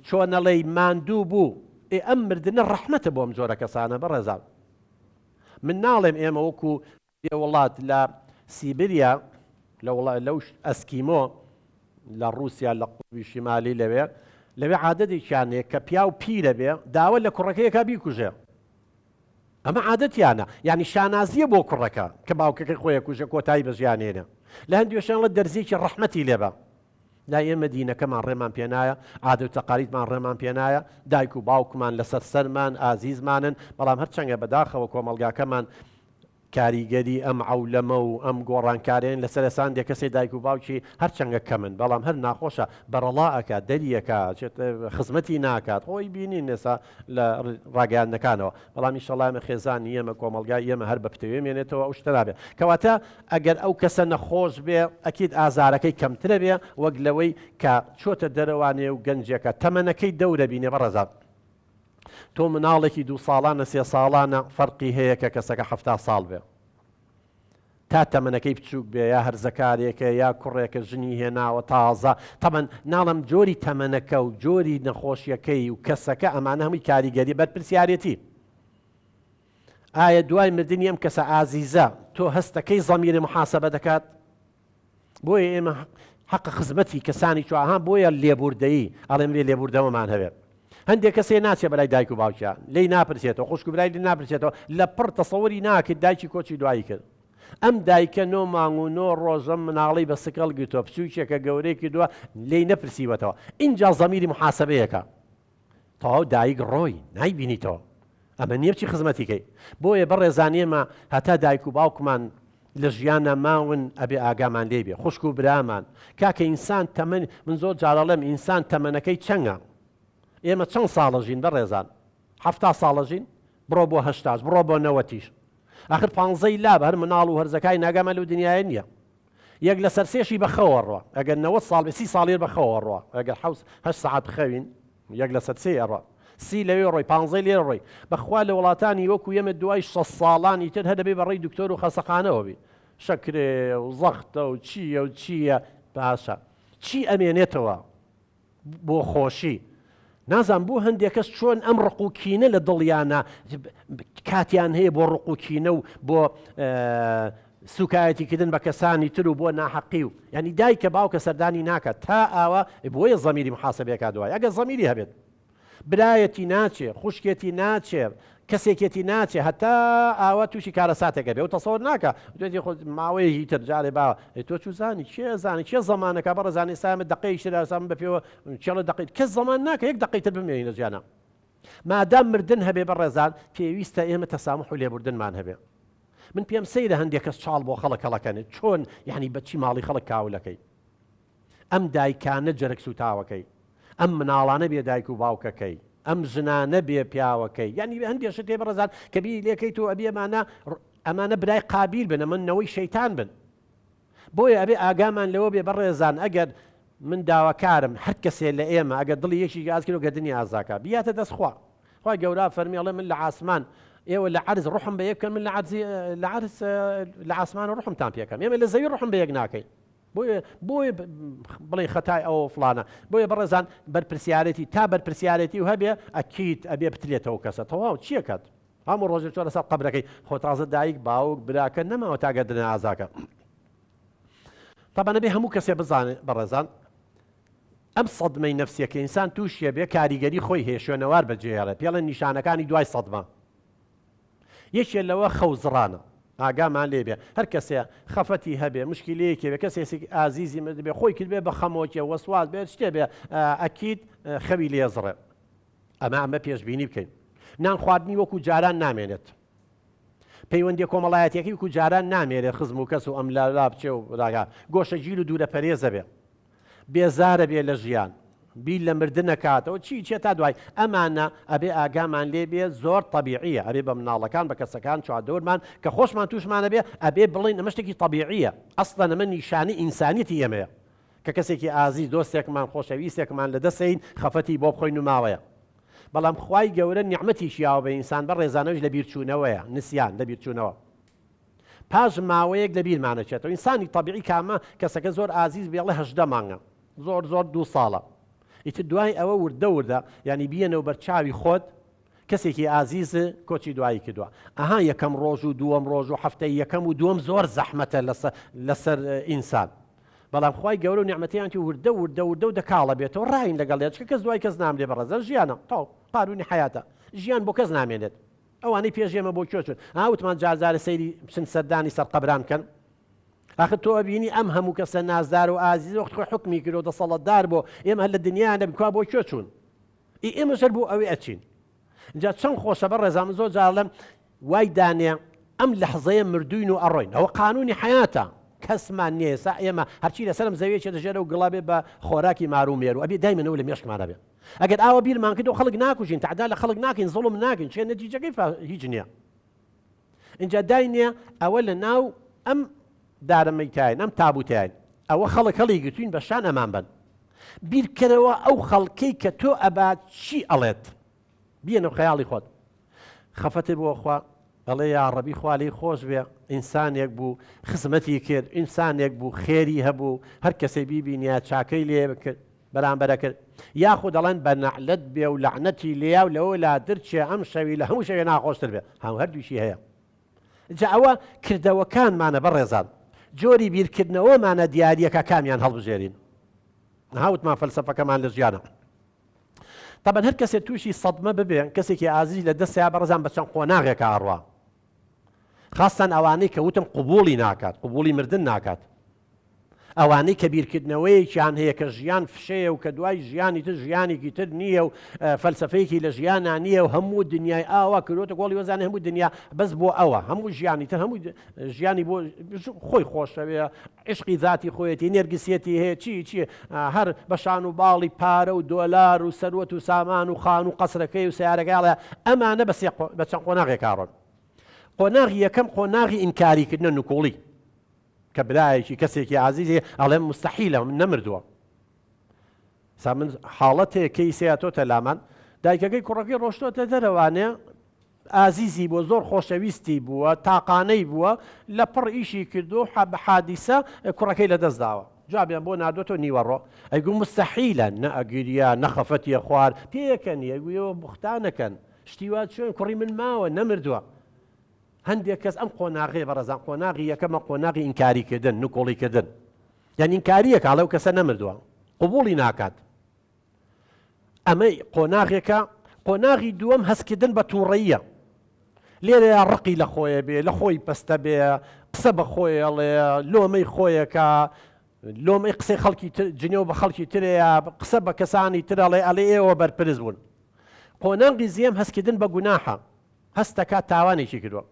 چۆنەڵێی ماندوو بوو ئێ ئەم مردنە ڕەحمەتە بۆ ئەم جۆرە کەسانە بەڕێزان من ناڵێم ئێمە وەکو بێ وڵات لە سیبریا لە وڵا لەو ئەسکیمۆ لە ڕووسیا لە قوتبی شیمالی لەوێ لەوێ عادەتێکیان هەیە کە پیاو پیرە بێ داوە لە کوڕەکەیەکە بیکوژێ ئەمە عادەتیانە یانی شانازیە بۆ کوڕەکە کە باوکەکەی خۆی ئەکوژێ کۆتایی بە ژیان هێنێ لە هەندێ شوێن ڵە دەرزیەکی ڕەحمەتی لێ بە لای ئێمە دینەکەمان ڕێمان پێنایە عادە و تەقالیدمان ڕێمان پێنایە دایک و باوکمان لەسەر سەرمان ئازیزمانن بەڵام هەرچەنگە بەداخەوە کۆمەڵگاکەمان کاریگەری ئەم عەولەمە و ئەم گۆڕانکاریەن لەسەر ئێسان دێ کەسێ دایک و باوکی هەرچەنگە کەمن بەڵام هەر ناخۆشە بەرەڵا ئەکات دەری ئەکا ئەچێت خزمەتی ناکات خۆی بینین ئێستا لە ڕاگەیاندنەکانەوە بەڵام ئیشەڵا ئێمە خێزانی ئێمە کۆمەڵگای ئێمە هەر بە پتەوێ مێنێتەوە ئەو شتە نابێ کەواتە ئەگەر ئەو کەسە نەخۆش بێ ئەکید ئازارەکەی کەمترە بێ وەک لەوەی کە چۆتە دەرەوانێ و گەنجێکە تەمەنەکەی دەورە بینێ بەڕێزان تۆ مناڵێکی دوو ساڵانە سێ ساڵانە فەرقی هەیە کە کەسەکە حەفتا ساڵ بێ تا تەمەنەکەی بچووک بێ یا هەرزەکارێکە یا کوڕێکە ژنی هێناوە تازە تەمەن ناڵم جۆری تەمەنەکە و جۆری نەخۆشیەکەی و کەسەکە ئەمانە هەمووی کاریگەری بەرپرسیارەتی ئایا دوای مردنی ئەم کەسە ئازیزە تۆ هەستەکەی زەمیری محاسبە دەکات بۆیە ئێمە حەقە خزمەتی کەسانی چواها بۆیە لێبوردەیی ئەڵێم لێ لێبوردەوەمان هەبێت هەندێک کەسێ ناچێ بەلای دایک و باوکیان لێی ناپرسێتەوە خوشک و برای لێ ناپرسێتەوە لە پڕ تەسەوری ناکرد دایکی کۆچی دوایی کرد ئەم دایکە نۆ مانگ و نۆ ڕۆژە مناڵی بە سکەڵ گرتووە بچووکێکە گەورەی کردووە لێی نەپرسیوەتەوە ئینجا زەمیری محاسبەیەکە تەواو دایک ڕۆی نایبینیتەوە ئەمە نییە بچی خزمەتی کەی بۆیە بەڕێزان ئێمە هەتا دایک و باوکمان لە ژیانە ماون ئەبێ ئاگامان لێ بێ خوشک و برامان کاکە ئینسان تەمەن من زۆر جارەڵێم ئینسان تەمەنەکەی چەنگە ئێمە چەند ساڵە ژین بەڕێزان حەفتا ساڵە ژین بڕۆ بۆ هەشتاش بڕۆ بۆ نەوەتیش ئاخر پانزەی لاب هەر مناڵ و هەرزەکای ناگامان لەو دنیاە نییە یەک لەسەر سێشی بە خەوە ڕوا ئەگەر 90 ساڵ بێ سی ساڵیر بە خەوە ڕوا ئەگەر حوس هەشت سەعات بخەوین یەک لەسەر سێ ئەڕوا. سی لەوێ ڕۆی پانزەی لێرە ڕۆی بەخوا لە وڵاتانی وەکو ئێمە دوای 60 ساڵانی تر هەر دەبێ بە ڕێی دکتۆر و خەسەخانەوە بی شەکرەیە و زەختە و چییە و چییە باشە چی ئەمێنێتەوە بۆ خۆشی نازان بۆ هەندێک کەس چۆن ئەم ڕق و کینە لە دڵیانە کاتیان هەیە بۆ ڕق و کینە و بۆ سوکایەتیکردن بە کەسانی تر و بۆ ناحەقی و ینی دایکە باوکە سەردانی ناکات تا ئاوا بۆیە زەمیری محاسبێکا دوای ئەگە زەمیری هەبێت برایەتی ناچێ، خوشکێتی ناچێ، کەسێکێتی ناچێ هەتا ئاوا تووشی کارەساتێک ئەبێ و تەسەوەر ناکا دوێنێ خۆ ماوەیەکی تر جارێ با ئەی تۆ چوزانی کێ زانی کێ زەمانەکە بەڕێزان ئێستا ئێمە دەقەیەکی تر ئێستا من بە پێوە کێڵە دەقەی کەس زەمان ناکە یەک دەقەی تر بمێنین لە ژیانا مادام مردن هەبێ بەڕێزان پێویستە ئێمە تەسامح و لێبوردنمان هەبێ من پێم سەیرە هەندێک کەس چاڵ بۆ خەڵک هەڵەکەنێت چۆن یعنی بەچی ماڵی خەڵک کاولەکەی ئەم دایکانە جەرگ سوتاوەکەی، ئەم مناڵانە بێ دایک و باوکەکەی، ئەم ژنانە بێ پیاوەکەی، یانی هەندێ شت هەیە بەڕێزان کە بیری لێکەیت و ئەبی ئەمانە ئەمانە برای قابیل بن، ئەمە نەوەی شەیتان بن. بۆیە ئەبێ ئاگامان لەوە بێ بەڕێزان ئەگەر من داواکارم هەر کەسێ لە ئێمە ئەگەر دڵی یەکێکی ئاز کرد و گەردنی ئازاکا بیاتە دەست خوا خوای گەورە فەرمی ئەڵێ من لە عاسمان ئێوە لە عەرز ڕحم بە یەک بکەن من لە عەرزی لە عەرز لە عاسمان ڕحمتان پێکەم ئێمە لە زەوی ڕحم بە یەک ناکەین بۆیە بۆیە بڵێ خەتای ئەوە فڵانە بۆیە بەڕێزان بەرپرسیارێتی تا بەرپرسیارێتی و هەبێ ئەکیت ئەبێ بتلێتەوە کەسە تەواو چیەکات هەموو ڕۆژێک چۆرە سەر قەبرەکەی خۆ تازە دایک باوک براکە نەماوە تا گەردنە ئازاکە تابانە بێ هەموو کەسێ بزانێ بەڕێزان ئەم سەدمەی نەفسیەکە ئینسان تووشیە بێ کاریگەری خۆی هەیە شوێنەوار بەجێڵێ پێڵێن نیشانەکانی دوای سەدمە یەکێ لەوە خەو زڕانە. ئاگامان لێ بێ هەر کەسێ خەفەتی هەبێ مشکیلەیەکی بێ کەسێک ئازیزی مردبێ خۆی کردبێ بە خەمۆکێ وەسواس بێت شتێ بێ ئەکید خەوی لێ زڕێ ئەمە ئەمە پێشبینی بکەین نان خواردنی وەکو جاران نامێنێت پەیوەندی کۆمەڵایەتیەکەی وەکو جاران نامێنێت خزم و کەس و ئەم لا بچێ و ڕاگا گۆشەگیر و دوورە پەرێزە بێ بێزارە بێ لە ژیان بیر لە مردن ئەکاتەوە چی چیە تا دوای ئەمانە ئەبێ ئاگامان لێ بێ زۆر تەبیعیە ئەبێ بە مناڵەکان بە کەسەکان چواردەورمان کە خۆشمان توشمان ئەبێ ئەبێ بڵێین ئەمە شتێکی تەبیعیە ئەسڵەن ئەمە نیشانەی ئینسانیەتی ئێمەیە کە کەسێکی ئازیز دۆستێکمان خۆشەویستێکمان لە دەست ئەین خەفەتی بۆ بخۆین و ماوەیە بەڵام خوای گەورە نیعمەتیشی یاوە بە ئینسان بە ڕێزانەوەیش لە بیرچوونەوەیە نسیان لە بیرچوونەوە پاش ماوەیەک لە بیرمان ئەچێتەوە ئینسانی تەبیعی کامە کەسەکە زۆر ئازیز بێ ئەڵێ 18 مانگە زۆر زۆر دوو ساڵە ئیتر دوای ئەوە وردە وردە یعنی بیەنەوە بەر چاوی خۆت کەسێکی ئازیز کۆچی دوایی کردووە ئەها یەکەم ڕۆژ و دووەم ڕۆژ و هەفتەی یەکەم و دووەم زۆر زەحمەتە لەسەر ئینسان بەڵام خوای گەورە و نیعمەتیان تی وردە وردە وردە و دەکاڵە بێتەوە ڕاین لەگەڵ چکە کەس دوای کەس نامرێ بەڕێزە ژیانە تاو قانونی حیاتە ژیان بۆ کەس نامێنێت ئەوانەی پێش ئێمە بۆ کوێ چوون؟ ها وتمان جار جارێ سەیری بچن سەردانی سەر قەبران بکەن. ئاخر تۆ ئەبینی ئەم هەموو کەسە نازدار و ئازیز وەخت خۆی حوکمی کرد و دەسەڵاتدار بۆ ئێمە هەر لە دنیا نەبین کوا بۆ کوێ چوون؟ ئی ئێمەش هەر بۆ ئەوێ ئەچین. جا چەند خۆشە بەڕێزان من زۆر جار ئەڵێم وای دانێ ئەم لەحزەیە مردووین و ئەڕۆین ئەوە قانونی حەیاتە کەسمان نییە ئێستا ئێمە هەرچی لەسەرم زەویە چێتە ژێرەوە گڵا بێ بە خۆراکی مار و مێرو ئەبێ دایمەنەوە لە مێشکمان هەبێ ئەگەر ئاوا بیرمان کردەوە خەڵک ناکوژین تەعدا لە خەڵک ناکەین زوڵم ناکەین چێ نەتیجەکەی هیچ نییە اینجا داینێ ئەوە لە ناو ئەم دارە مەیتاین ئەم تابوتین ئەوە خەڵک هەڵی گرتوین بە شان ئەمان بن بیرکەرەوە ئەو خەڵکەی کە تۆ ئەبا چی ئەڵێت بیەنەوە خەیاڵی خۆت خەفەتت بۆ خوا ئەڵێ یاڕەبی خوا لێی خۆش بێ ئینسانێک بوو خزمەتی کرد ئینسانێک بوو خێری هەبوو هەر کەسێ بیبینیا چاکەی لێ بکرد بەرامبەرە کرد یاخود دەڵێن بە نەعلەت بێ و لەعنەتی لێیا و لەوە لادر چێ ئەم شەوی لە هەموو شەوێ ناخۆشتر بێ هەم هەردووشی هەیە جا ئەوە کردەوەکانمانە بەڕێزان جۆری بیرکردنەوەمانە دیاریەکە کامیان هەڵبژێرین هاوتمان فەلسەفەکەمان لە ژیانە تەبەن هەر کەسێ تووشی سەدمە ببێ کەسێکی ئازیز لە دەستیا بەڕێزان بە چەند قۆناغێکا ئەڕوا خاستان ئەوانەی کە وتم قوبوڵی ناکات قوبوڵی مردن ناکات ئەوانەی کە بیرکردنەوەیەکیان هەیە کە ژیان فشەیە و کە دوای ژیانی تر ژیانێکی تر نییە و فەلسفەیەکی لە ژیانە نییە و هەموو دنیای ئاوا کرۆتە گۆڵی وەزانە هەموو دنیا بەس بۆ ئەوە هەموو ژیانی تر هەموو ژیانی بۆ خۆی خۆشەوێ عیشقی زاتی خۆیەتی نێرگسیەتی هەیە چی چی هەر بە شان و باڵی پارە و دۆلار و سەروەت و سامان و خان و قەسرەکەی و سیارەکەی ئەڵێ ئەمانە بە سێ بە چەند قۆناغێک ئاڕۆن قۆناغی یەکەم قۆناغی ئینکاریکردنە نکوڵی کە برایەکی کەسێکی ئازیزی ئەڵێم مستحیلە من نەمردووە سا من حاڵەتێک کەی سیاتۆتە لامان. دایکەکەی کوڕەکەی ڕۆشتۆتە دەرەوانێ ئازیزی بووە زۆر خۆشەویستی بووە تاقانەی بووە لە پڕ ئیشی کردو بە حادیسە کوڕەکەی لە دەست داوە جوابیان بۆ ناردۆتەوە نیوەڕۆ ئەیگو مستحیلە نە ئەگریا نە خەفەتیە خوار پێکەنی ئەیگو ئێوە بوختانەکەن شتی وا چۆن کوڕی من ماوە نەمردووە هەندێک کەس ئەم قۆناغەیە بەڕێزان قۆناغی یەکەمە قۆناغی ئینکاری کردن نکۆڵی کردن یان ئینکاریەکە ئەڵێ ئەو کەسە نەمردووە قبوڵی ناکات ئەمە قۆناغێکە، قۆناغی دووەم هەستکردن بە تووڕەییە. لێرەیا ڕقی لە خۆیە بێ، لە خۆی پەستە بێ، قسە بە خۆی ئەڵێ، لۆمەی خۆیەکا، لۆمەی قسەی خەڵکی تر، جنێو بە خەڵکی ترەیە، قسە بە کەسانی تر ئەڵێ، ئەڵێ ئێوە بەرپرس بوون. قۆناغی زیەم هەستکردن بە گوناحە. هەست دەکات تاوانێکی کردووە.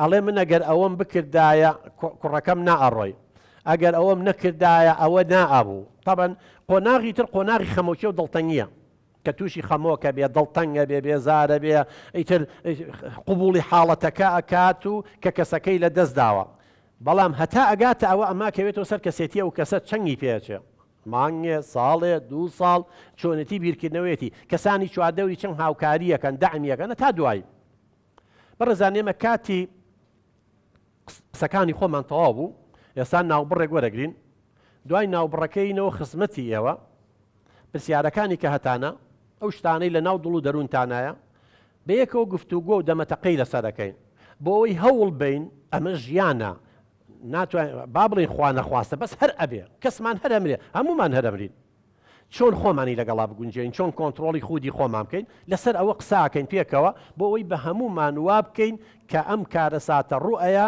ئەڵێ من ئەگەر ئەوەم بکردایە کوڕەکەم نائەڕۆی. ئەگەر ئەوەم نەکردایە ئەوە نائەبوو. تەبعەن قۆناغی تر قۆناغی خەمۆکی و دڵتەنگییە. کە تووشی خەمۆکە بێ، دڵتەنگە بێ، بێزارە بێ، ئیتر قبوڵی حاڵەتەکە ئەکات و کە کەسەکەی لە دەست داوە. بەڵام هەتا ئەگاتە ئەوە ئەمە ئەکەوێتەوە سەر کەسێتی ئەو کەسە چەنگی پێ ئەچێ. مانگێ، ساڵێ، دوو ساڵ، چۆنێتی بیرکردنەوەیەتی، کەسانی چواردەوری چەند هاوکاری ئەکەن، دەعمی ئەکەن، هەتا دوایی. بەڕێزان ئێمە کاتی قسەکانی خۆمان تەواو بوو، ئێستا ناوبڕێک وەرەگرین، دوای ناوبڕەکەینەوە خزمەتی ئێوە، پرسیارەکانی کە هەتانە، ئەو شتانەی لە ناو دڵ و دەروونتانایە، بەیەکەوە گفتوگۆ و دەمەتەقێی لەسەر ئەکەین، بۆ ئەوەی هەوڵ بەین، ئەمە ژیانە، ناتوانین با بڵێین خوا نەخواستە بەس هەر ئەبێ کەسمان هەر ئەمرێ هەموومان هەر ئەمرین چۆن خۆمانی لەگەڵا بگونجێین چۆن کۆنتڕۆڵی خودی خۆمان بکەین لەسەر ئەوە قساکەین پێکەوە بۆ ئەوەی بە هەموومان وا بکەین کە ئەم کارەساتە ڕوئەیە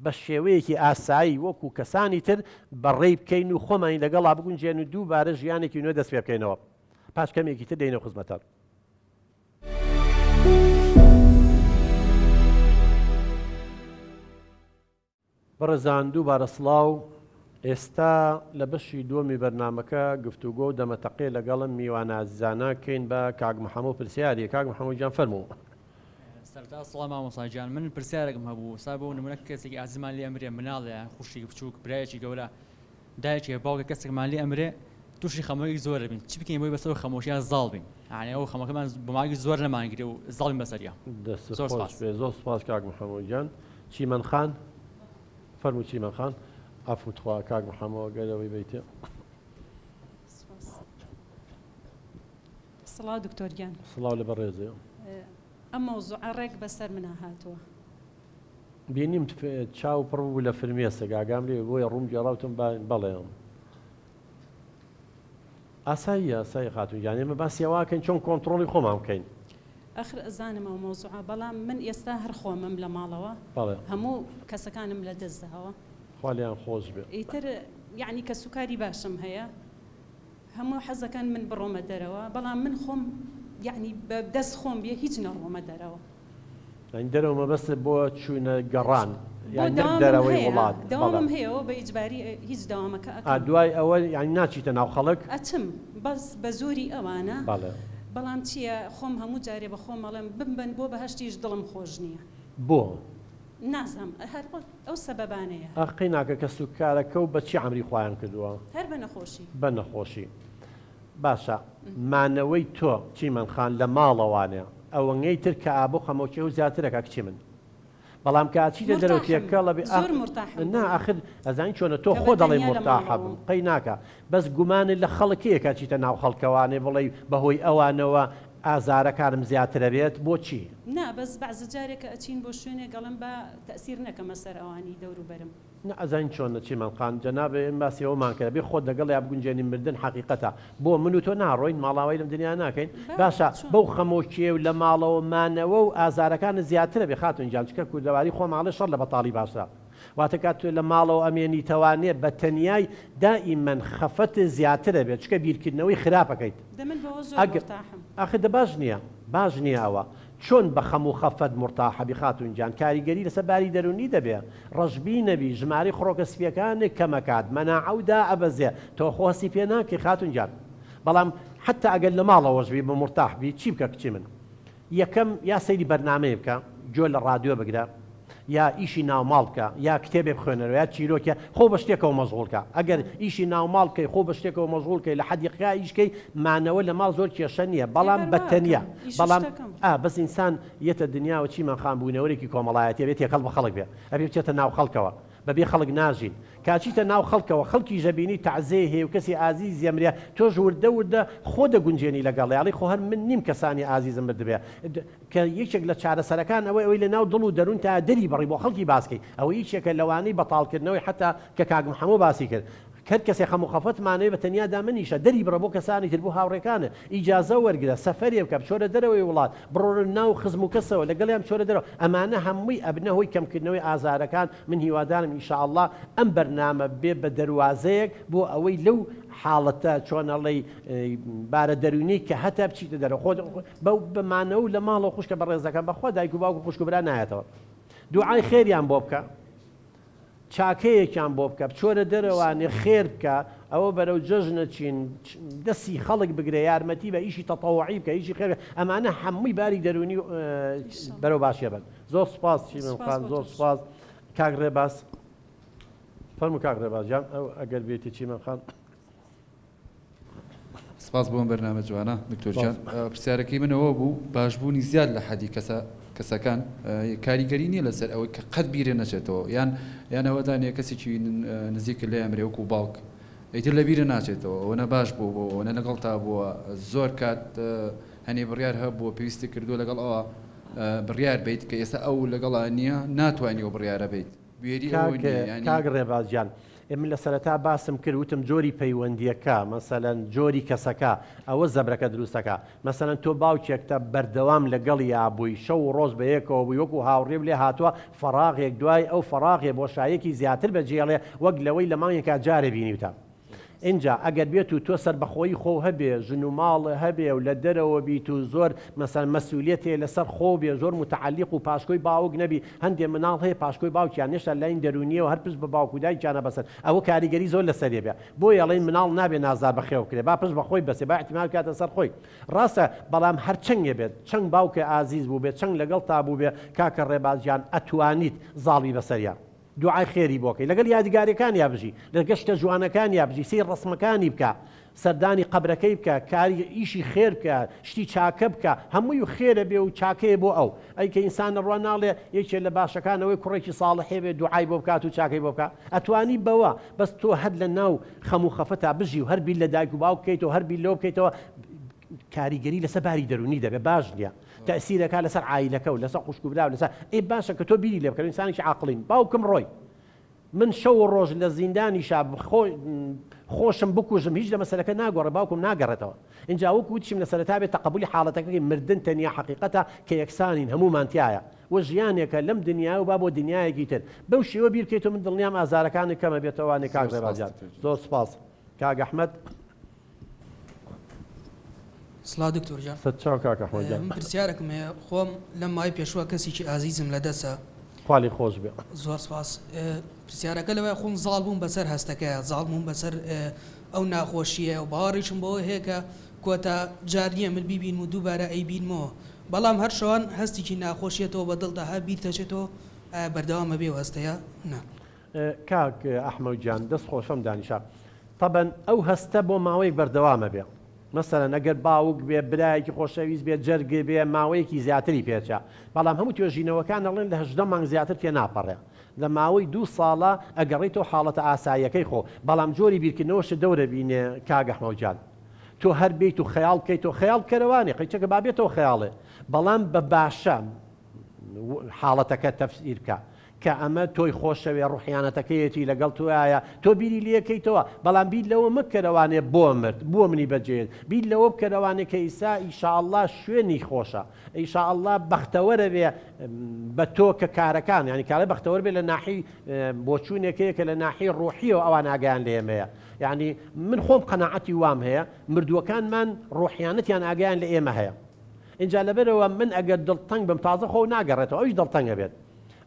بە شێوەیەکی ئاسایی وەکو کەسانی تر بەڕێی بکەین و خۆمانی لەگەڵا بگونجێن و دووبارە ژیانێکی نوێ دەست پێ بکەینەوە پاش کەمێکی تر دێینەوە خزمەتان. بەڕێزان دووبارە سڵاو، ئێستا لە بەشی دووەمی بەرنامەکە گفتوگۆ و دەمەتەقێ لەگەڵم میوانە ئازیزانە کەین بە کاک محەمۆ پرسیاریە کاک محەمۆ گیان فەرموو. سەرەتا سڵاو مامۆستا گیان من پرسیارێکم هەبوو سا بۆ نمونە کەسێکی ئازیزمان لێ ئەمرێ مناڵێ یان خوشکێکی بچووک برایەکی گەورە دایکێ باوکێ کەسێکمان لێ ئەمرێ تووشی خەمۆکی زۆر دەبین چی بکەین بۆی بەسەر خەمۆکیا زاڵ بین یعنی ئەو خەمەکەمان بۆ ماوەیەکی زۆر نەمانگرێ و زاڵ بین بەسەریا. دەستت زۆر خۆش سپاس. بێ زۆر سپاس کاک محەمۆ گیان. چیمەن خان فەرموو چیمەن خان. عەفو تخوا کاک محەمۆ گەر ئەوەی بەیتێ. سپاس. سڵاو دکتۆر گیان. سڵاو لە بەڕێزێ. ئەم مەوزوعە ڕێک بەسەر منا هاتووە. بینیم چاو پڕ بوو لە فرمێسک ئاگام لێ بۆیە ڕووم گێڕا وتم با بەڵێ ئاساییە ئاسایی خاتوون گیان ئێمە باسی ئەوە ئەکەین چۆن کۆنتڕۆڵی خۆمان بکەین. ئەخر ئەزانم ئەو مەوزوعە بەڵام من ئێستا هەر خۆمم لە ماڵەوە بەڵێ. هەموو کەسەکانم لە دەست داوە. خوا لێیان خۆش بێ. ئیتر یەعنی کەسوکاری باشم هەیە هەموو حەزەکەن من بڕۆمە دەرەوە بەڵام من خۆم یەعنی بە دەست خۆم بێ هیچ نەڕۆمە دەرەوە. یانی دەرەوە مەبەستت بۆ چوونە گەڕان یان نەک دەرەوەی وڵات؟ دەوامم هەیە بە ئیجباری هیچ دەوامەکە ئەکەم. دوای ئەوە یانی ناچیتە ناو خەڵک؟ ئەچم بەس بە زۆری ئەوانە بەڵام چییە خۆم هەموو جارێ بە خۆم ئەڵێم بمبەن بۆ بەهەشتیش دڵم خۆش نییە. بۆ؟ نازانم هەر ئەو سەبەبانەیە. ئاخ قەیناکە کەسوکارەکەو بە چی عەمری خوایان کردووە؟ هەر بە نەخۆشی. بە نەخۆشی. باشە مانەوەی تۆ چیمەن خان لە ماڵەوانێ ئەوەنگەی تر کەئابە و خەمۆکی ئەو زیاتر ئەکا کچی من بەڵام کە ئەچیتە دەرەوە مورتاحم تێکەڵ ئەبی ئاخ زۆر مورتاحم نا بۆی ئاخر ئەزانی چۆنە تۆ کە خۆ بە دەڵێی تەنیا لە مورتاحە بم ماڵەوەم. قەی ناکا بەس گومانت لە خەڵک هەیە کە ئەچیتە ناو خەڵکەوانێ بڵێی بەهۆی ئەوانەوە ئازارەکانم زیاتر ئەبێت بۆچی؟ نا بەس بەعزە جارێ کە ئەچین بۆ شوێنێک ئەڵێم با تەئسیر نەکەمە سەر ئەوانی دەوروبەرم. نا ئەزانی چۆنە چیمەن خان جەنابت ئێمە باسی ئەوەمان کرد ئەبێ خۆت لەگەڵیا بگونجێنی مردن حەقیقەتە بۆ من و تۆ ناڕۆین ماڵاوای لەم دنیا ناکەین با باشە چۆن. بەو خەمۆکیە و لە ماڵەوە مانەوە و ئازارەکانت زیاترە بێ خاتون گیان چونکە کوردەواری خۆمان ئەڵێ شەڕ لە بەتاڵی باشترە واتە کات تۆ لە ماڵەوە ئەمێنیتەوانێ بە تەنیای دائیمەن خەفەتت زیاترە بێت چونکە بیرکردنەوەی خراپ ئەکەیت دە من بەوە زۆر ئەگەر مورتاحم. ئاخر دە باش نیە باش نیە ئەوە چۆن بە خەم و خەفەت مورتاحە بی خاتون گیان کاریگەری لەسەر باری دەرونی دەبێ ڕەشبینەبی ژمارەی خڕۆکە سپیەکانت کەمەکات مەناعە و دائەبەزێ تۆ خۆ هەستی پێ ناکەی خاتون گیان بەڵام حەتا ئەگەر لە ماڵەوەش بی بە مورتاح بی چی بکە کچی من یەکەم یا سەیری بەرنامەیە بکە گوێ لە ڕادیۆ بگرە. یا ئیشی ناوماڵ بکە یا کتێبێ بخوێنەرەوە یا چیرۆکێ خۆ بە شتێکەوە مەشغوڵ کە ئەگەر ئیشی ناوماڵ بکەی خۆ بە شتێکەوە مەشغوڵ کەی لە حەدیقەکە ئیش کەی مانەوە لە ماڵ زۆر کێشە نییە ئێ بەڵام هەر بە وا تەنیا ئەکەم ئیش و بەڵام شتەکەم. ئا بەس ئینسان یەتە دنیاوە چیمان خان بوونەوەرێکی کۆمەڵایەتیە بێ تێکەڵ بە خەڵک بێ ئەبێ بچێتە ناو خەڵکەوە بەبێ خەڵک ناژین کاچیتە ناو خەڵکەوە خەڵکیش ئەبینی تەعزێی هەیە و کەسی ئازیزی ئەمرێ تۆش وردە وردە خۆ دەگونجێنی لەگەڵی ئەڵێی خۆ هەر من نیم کەسانی ئازیزم مردبێ کە یەکێک لە چارەسەرەکان ئەوەی ئەوەی لە ناو دڵ و دەروونتا دەری بڕی بۆ خەڵکی باس کەی ئەوە یەکێکە لەوانەی بەتاڵکردنەوەی حەتا کە کاک محەمۆ باسی کرد هەر کەسێ خەم و خەفەتمانەوێ بە تەنیا دامەنیشە دەری بڕە بۆ کەسانی تر بۆ هاوڕێکانت ئیجازە وەرگرە سەفەرێ بکە بچۆرە دەرەوەی وڵات بڕۆرە ناو خزم و کەسەوە لەگەڵیان بچۆرە دەرەوە ئەمانە هەمووی ئەبنە هۆی کەمکردنەوەی ئازارەکان من هیوادارم ان شاء اللە ئەم بەرنامە بێ بە دەروازەیەک بۆ ئەوەی لەو حاڵەتە چۆن ئەڵێی بارە دەروونیەی کە هەتە بچیتە دەرەوە خۆت بەو بە مانەوە لە ماڵەوە خوشکە بەڕێزەکەم بەخوا دایک و باوک و خوشک و برا نایەتەوە دوعای خێریان بۆ بکە چاکەیەکیان بۆ بکە بچۆرە دەرەوانێ خێر بکە ئەوە بەرەو جەژنە چین دەستی خەڵک بگرە یارمەتی بە ئیشی تەتەوعی بکە ئیشی خێر ئەمانە هەمووی باری دەروونی بەرەو باشیە بن زۆر سوپاس چیمەن سوپاس خان بۆ زۆر تۆش. سوپاس کاک ڕێباز فەرموو کاک ڕێباز گیان ئەو ئەگەر بێتی چیمەن خان. سپاس بۆ ئەم بەرنامە جوانە دکتۆر سپاس. گیان پرسیارەکەی من ئەوە بوو باشبوونی زیاد لە حەدی کەسە کەسەکان کاریگەری نییە لەسەر ئەوەی کە قەت بیرێ نەچێتەوە یان یان ئەوەدا نییە کەسێکی نزیکت لێ ئەمرێ وەکوو باوک ئیتر لە بیرە ناچێتەوە ئەوەنە باش بوو بۆ ئەوەنە لەگەڵتا بووە زۆر کات هەنێ بڕیار هەبووە پێویستی کردووە لەگەڵ ئەوە بڕیار بیت کە ئێستا ئەو لەگەڵا نییە ناتوانی ئەو بڕیارە بیت بوێری ئەوە کاک نییە یانی. کاک ڕێباز گیان ئێ من لە سەرەتا باسم کرد وتم جۆری پەیوەندیەکە مەسەلەن جۆری کەسەکە ئەوە زەبرەکە دروست ئەکا مەسەلەن تۆ باوکێکتە بەردەوام لەگەڵیا بووی شەو و ڕۆژ بەیەکەوە بووی وەکو هاوڕێ و لێ هاتووە فەراغێک دوای ئەو فەراغێ بۆشاییەکی زیاتر بەجێڵێ وەک لەوەی لە مانگێکا جارێ بینیوتە ئینجا ئەگەر بێت و تۆ سەربەخۆیی خۆو هەبێ ژن و ماڵ هەبێ و لە دەرەوە بیت و زۆر مەسەلەن مەسولیەتێ لەسەر خۆو بێ زۆر متعەلیق و پاشکۆی باوک نەبی هەندێ مناڵ هەیە پاشکۆی باوکیان هێشتا لایین دەروونیەوە هەر پشت بە باوک و دایکیان ئەبەسن ئەوە کاریگەری زۆر لەسەری بێ بۆیە ئەڵێن مناڵ نابێ نازدار بەخێو بکرێ با پشت بە خۆی بەسێ با ئیعتیماد بکاتە سەر خۆی ڕاستە بەڵام هەر چەنگێ بێت چەنگ باوکێ ئازیز بووبێ چەنگ لەگەڵتا بووبێ کاکە ڕێباز گیان ئەتوانیت زاڵ بی بەسەریا دوعای خێری بۆ کەی لەگەل یادگاریەکانیا بژی لەگەل شتە جوانەکانیا بژی سەیر ڕەسمەکانی بکە سەردانی قەبرەکەی بکە کاری ئیشی خێر بکە شتی چاکە بکە هەمووی و خێرە بێ و چاکەیە بۆ ئەو ئەی کە ئینسان نەڕوا ناڵێ یەکێ لە باشەکان ئەوەی کوڕێکی ساڵحێ بێ دوعای بۆ بکات و چاکەی بۆ بکە ئەتوانی بەوە بەس تۆ هەر لە ناو خەم و خەفەتا بژی و هەر بیر لە دایک و باوک بکەیتەوە هەر بیر لەوە بکەیتەوە کاریگەری لەسەر باری دەروونی دەبێ باش نییە تەئسیر ئەکا لەسەر عایلەکە و لەسەر خوشک و برا و لەسەر ئەی باشە کە تۆ بیری لێ بکەرەوە ئینسانێکی عاقڵین باوکم ڕۆی من شەو و ڕۆژ لە زیندانیشا خۆ خۆشم بکوژم هیچ لە مەسەلەکە ناگۆڕێ باوکم ناگەڕێتەوە ئینجا وەکو وتیشم لە سەرەتا بێ تەقەبولی حاڵەتەکەی مردن تەنیا حەقیقەتە کە یەکسانین هەموومان تیایە و ژیانێکە لەم دنیای و با بۆ دنیایەکی تر بەو شێوە بیر بکەیتەوە من دڵنیام ئازارەکانت کەمە بێتەوە کاک زۆر سپاس ڕێباز جان دکتۆر گیان. زۆر سپاس کاک ئەحمەد. سڵاو دکتۆر گیان. سەرچاو کاک ئەحمەد گیان. من پرسیارێکم هەیە خۆم لەم ماوەی پێشووە کەسێکی ئازیزم لەدەسە. خوا لێی خۆش بێ. زۆر سپاس. پرسیارەکە لەوەیە خۆم زاڵ بووم بەسەر هەستەکەیا زاڵ بووم بەسەر ئەو ناخۆشییە و باوەڕیشم بەوە هەیە کە کۆتا جار نییە من بیبینم و دووبارە ئەیبینمەوە بەڵام هەر شەوان هەستێکی ناخۆشیەتەوە بە دڵدا هەر بیرتەچێتەوە ئایا بەردەوام ئەبێ ئەو هەستەیە نا؟ کاک ئەحمەو گیان دەست خۆش ئەم دانیشە تەبەن ئەو هەستە بۆ ماوەیەک بەردەوامە بێ مەسەلەن ئەگەر باوک بێ برایەکی خۆشەویست بێ جەرگ بێ ماوەیەکی زیاتری پێچە بەڵام هەموو توێژینەوەکان ئەڵێن لە 18 مانگ زیاتر تێناپەڕێ لە ماوەی دوو ساڵە ئەگەڕیتەوە حاڵەتە ئاساییەکەی خۆ بەڵام جۆری بیرکردنەوەشت دەورە بینێ کاک ئەحمەو گیان تۆ هەر بیت و خەیاڵ بکەیتەوە خەیاڵ بکەرەوانێ قەیچەکە با بێتەوە خەیاڵێ بەڵام بە باشە حاڵەتەکە تەفسیر بکە کە ئەمە تۆی خۆشەوێ ڕوحیانەتەکەیەتی لەگەڵ تۆیایە تۆ بیری لێکەیتەوە بەڵام بیر لەوە مەکەرەوانێ بۆ مرد بۆ منی بەجێهێشت بیر لەوە بکەرەوانێ کە ئیسا ئیشاڵڵا شوێنی خۆشە ئیشاڵڵا بەختەوەرە بێ بە تۆ کە کارەکان یانی کارە بەختەوەر بێ لە ناحی بۆچوونێکەیە کە لە ناحی ڕوحیەوە ئەوان ئاگایان لە ئێمەیە یعنی من خۆم قەناعەتی وام هەیە مردووەکانمان ڕوحیانەتیان ئاگایان لە ئێمە هەیە ئینجا لەبەرئەوە من ئەگەر دڵتەنگ بم تازە خۆ ناگەڕێتەوە ئەویش دڵتەنگ ئەبێت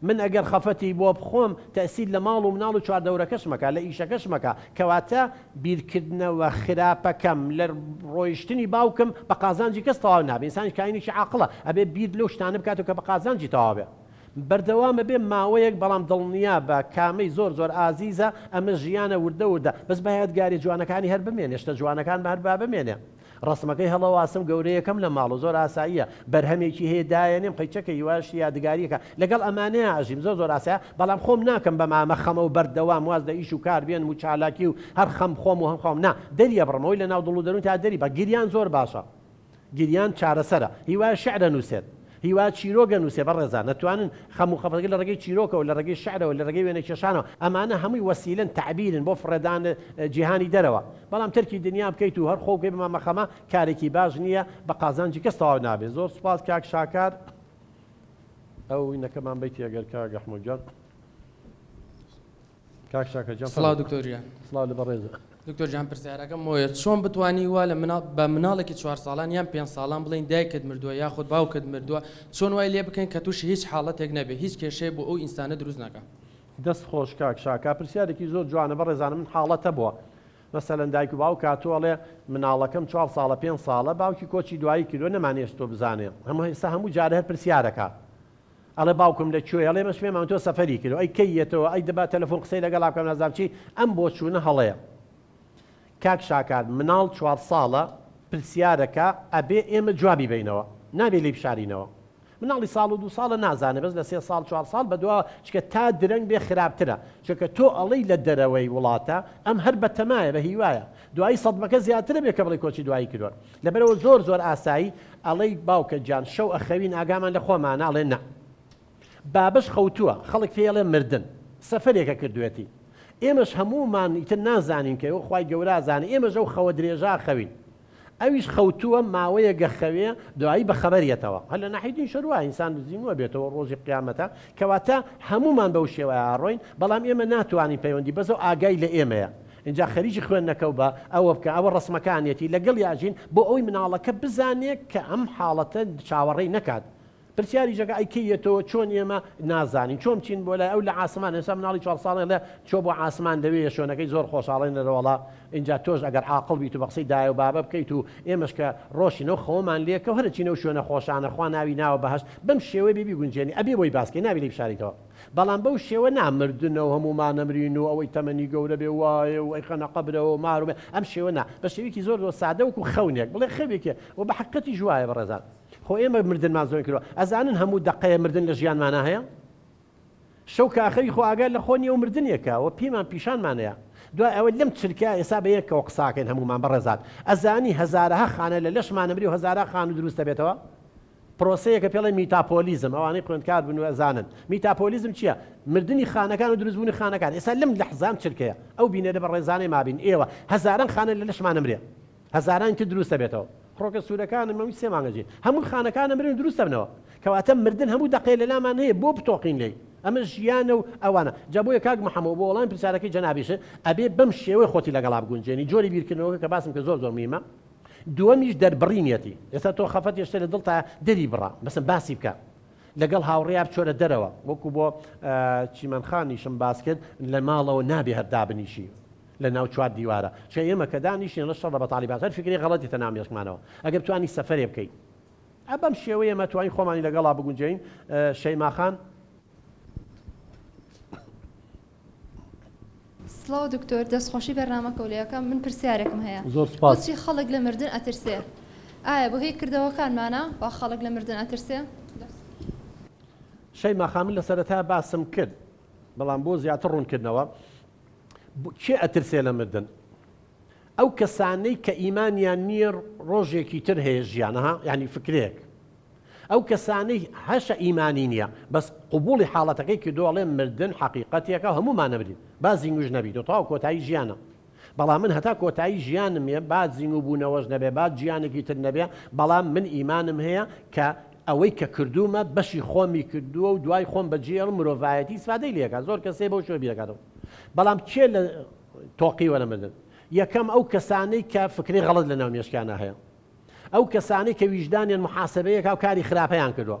من ئەگەر خەفەتی بۆ بخۆم تەئسیر لە ماڵ و مناڵ و چواردەورەکەشم ئەکا لە ئیشەکەشم ئەکا کەواتە بیرکردنەوە خراپەکەم لە ڕۆیشتنی باوکم بە قازانجی کەس تەواو نابێ ئینسانیش کائینێکی عاقڵە ئەبێ بیر لەو شتانە بکاتەوە کە بە قازانجی تەواو بێ. بەردەوامە بێ ماوەیەک بەڵام دڵنیابە کامەی زۆر زۆر ئازیزە ئەمە ژیانە وردە وردە بەس با یادگاریە جوانەکانی هەر بمێنێ شتە جوانەکان بە هەر با بمێنێ ڕەسمەکەی هەڵەواسم گەورەیەکەم لە ماڵ و زۆر ئاساییە بەرهەمێکی هەیە دایەنێم قەیچەکە هیوایە شتی یادگاریەکە لەگەڵ ئەمانەیا ئەژیم زۆر زۆر ئاسایە بەڵام خۆم ناکەم بە مامە خەمە و بەردەوام واز لە ئیش و کار بێنم و چالاکی و هەر خەم خۆم و هەم خەم نا دەریەبڕم ئەوەی لە ناو دڵ و دەروون تا دەری بە گریان زۆر باشە گریان چارەسەرە. هیوایە شیعر ئەنووسێت. هیوایە چیرۆک ئەنووسێ. بەڕێزان ئەتوانن خەم و خەفەتەکە لە ڕێگەی چیرۆکەوە، لە ڕێگەی شیعرەوە، لە ڕێگەی وێنەکێشانەوە، ئەمانە هەمووی وەسیلەن، تەعبیرن بۆ فڕێدان جیهانی دەرەوە. بەڵام تەرکی دنیا بکەیت و هەر خۆ بکەی بە مامە خەمە، کارێکی باش نییە، بە قازانجی کەس تەواو نابێ. زۆر سوپاس کاک شاکار. ئەو وینەکەمان بەیتی ئەگەر کاک ئەحمەد گیان. کاک شاکر گیان سڵاو دکتۆر گیان. سڵاو لە بەڕێزت. دکتۆر گیان پرسیارەکەم ئەوەیە چۆن بتوانی وا لە مناڵ بە مناڵێکی چوار ساڵان یان پێنج ساڵان بڵێین دایکت مردووە یاخود باوکت مردووە چۆن وای لێ بکەین کە تووشی هیچ حاڵەتێک نەبێ هیچ کێشەیە بۆ ئەو ئینسانە دروست نەکا. دەست خۆش کاک شاکا پرسیارێکی زۆر جوانە بەڕێزانە من حاڵەت هەبووە مەسەلەن دایک و باوک هاتووە ئەڵێ مناڵەکەم چوار ساڵە پێنج ساڵە باوکی کۆچی دوایی کردووە نەمانێشتووە بزانێ هەموو ئێستا هەموو جارێ هەر پرسیارەکا ئەڵێ باوکم لە کوێیە؟ ئەڵێ ئێمەش پێمان وتووە سەفەری کردووە. ئەی کەی یەتەوە؟ ئەی دەبا تەلەفۆن قسەی لەگەڵا بکەم نازانم چی. ئەم بۆچوونە هەڵەیە. کاک شاکار مناڵ چوارساڵە پرسیارەکا ئەبێ ئێمە جوابی بەینەوە. نابێ لێی بشارینەوە. مناڵی ساڵ و دوو ساڵە نازانێ بەس لە سێ ساڵ چوار ساڵ بەدواوە چونکە تا درەنگ بێ خراپترە. چونکە تۆ ئەڵێی لە دەرەوەی وڵاتە ئەم هەر بەتەمایە بە هیوایە. دوایی سەدمەکە زیاترە بێ کە بڵێی کۆچی دوایی کردوە. لەبەرئەوە زۆر زۆر ئاسایی ئەڵێی باوکە گیان شەو ئەخەوین ئاگامان لە خۆمانە ئەڵێ نا بابەش خەوتووە خەڵک پێی ئەڵێ مردن سەفەرێکە کردوێتی ئێمەش هەموومان ئیتر نازانین کە خوای گەورە ئەزانێ ئێمەش ئەو خەوە درێژە ئەخەوین ئەویش خەوتووە ماوەیەک گەخەوێ دوایی بە خەبەر یەتەوە هەر لە ناحیەی دین شەر وایە ئینسان زیندووە بێتەوە ڕۆژی قیامەتە کەواتە هەموومان بەو شێوەیە ئەڕۆین بەڵام ئێمە ناتوانین پەیوەندی بەس ئەو ئاگای لە ئێمەیە ئینجا خەریکی خوێندنەکەو بە، ئەوە بکە، ئەوە ڕەسمەکانیەتی، لەگەڵیا ئەژین، بۆ ئەوەی مناڵەکە بزانێ کە ئەم حاڵەتە چاوەڕێی نەکات. پرسیاریش ئەکا ئەی کەی یەتەوە، چۆن ئێمە نازانین، چۆن بچین بۆ لای ئەو لە عاسمان، ئێستا مناڵی چوار ساڵە ئەڵێ چۆ بۆ عاسمان لەوێیە شوێنەکەی زۆر خۆشە، ئەڵێن ئەرەوەڵا ئینجا تۆش ئەگەر عاقڵ بیت و بە قسەی دایە و بابە بکەیت و ئێمەش کە ڕۆشین ئەو خەوەمان لێکەوت هەر ئەچینە ئەو شوێنە خۆشانە خوا ناوی ناوە بەهەشت، بەم شێوەیە بێ بیگونجێنی ئەبێ بۆی باس کەی نابێ لێی بشاریتەوە. بەڵام بەو شێوە نا مردنە و هەموومان ئەمرین و ئەوەی تەمەنی گەورە بێ وایە و ئەیخەنە قەبرەوە و مار و ئەم شێوە نا بە شێوەیەکی زۆر زۆر سادە وەکو خەونێک بڵێ خەوێکێ و بە حەقیقەتیش وایە بەڕێزان خۆ ئێمە مردنمان زۆر کردوە ئەزانن هەموو دەقەیە مردن لە ژیانمانا هەیە شەو کە ئاخەوی خۆ ئاگات لە خۆ نییە و مردنێکە و پێمان پیشانمانەیە دوای ئەوە لەم چرکە ئێسا بە یەکەوە قساکەین هەموومان بەڕێزان ئەزانی هەزارەها خانە لە لەشمان ئەمری و هەزارا خانوو دروست دەبێتەوە پرۆسەیەکە پێڵێن میتاپۆلیزم، ئەوانەی خوێندکار بن و ئەزانن میتاپۆلیزم چیە، مردنی خانەکان و دروستبوونی خانەکان، ئێستا لەم لەحزە ئەم چرکەیە ئەو بینەرە بەڕێزانەی مابین ئێوە هەزاران خانە لە لەشمان ئەمرێ هەزارانی تر دروست ئەبێتەوە خڕۆکە سوورەکانم ئەوی سێ مانگە ژین هەموو خانەکان ئەمرن و دروست ئەبنەوە کەواتە مردن هەموو دەقەیە لەلامان هەیە بۆ بتۆقین لێی ئەمە ژیانە و ئەوانە جا بۆیە کاک محەمەد بۆ وەڵامی پرسیارەکەی جەنابیشت ئەبێ بەم شێوەی خۆتی لەگەڵا بگونجێنی جۆری بیرکردنەوەکە کە باسم کرد زۆر زۆر مهمە دووەمیش دەربڕینیەتی، ئێستا تۆ خەفەت یە شتێ لە دڵتایە دەری بڕە، مەسەن باسی بکە لەگەڵ هاوڕێیا بچۆرە دەرەوە، وەکو بۆ چیمەن خانیشم باس کرد لە ماڵەوە نابێ هەر دابنیشی لە ناو چوار دیوارە، چونکە ئێمە کە دانیشین ئەڵێ شەڕ لە بەتاڵی باش هەر فیکرەی غەڵەت دێتە ناو مێشکمانەوە، ئەگەر بتوانی سەفەرێ بکەی ئا بەم شێوەیە ئێمە توانین خۆمانی لەگەڵا بگونجێین. شەیما خان. سڵاو دکتۆر دەست خۆشی بەرنامەکەو لێ ئەکەم من پرسیارێکم هەیە زۆر سوپاس. بۆچی خەڵک لە مردن ئەترسێ ئایا بەهۆی کردەوەکانمانە وا خەڵک لە مردن ئەترسێ؟ دەست. شەیما خان من لە سەرەتا باسم کرد بەڵام بۆ زیاتر ڕوونکردنەوە کێ ئەترسێ لە مردن ئەو کەسانەی کە ئیمانیان نییە ڕۆژێکی تر هەیە ژیان ها یعنی فکرێک ئەو کەسانەی هەشە ئیمانی نیە بەس قبوڵی حاڵەتەکەی کردوە ئەڵێ مردن حەقیقەتێکە هەموومان ئەمرین با زینگوش نەبیت و تەواو کۆتایی ژیانە بەڵام من هەتا کۆتایی ژیانم یە با زینگو بوونەوەش نەبێ با ژیانێکی تر نەبێ بەڵام من ئیمانم هەیە کە ئەوەی کە کردوومە بەشی خۆمی کردووە و دوای خۆم بەجێڵم مرۆڤایەتی ئیسفادەی لێکا زۆر کەسێ بەو شێوە بیرەکاتەوە بەڵام کێ لە تۆقیوە لە مردن یەکەم ئەو کەسانەی کە فکری غەڵەت لە ناو مێشکیانە هەیە ئەو کەسانەی کە ویژدانیان موحاسەبەیەکا و کاری خراپەیان کردوە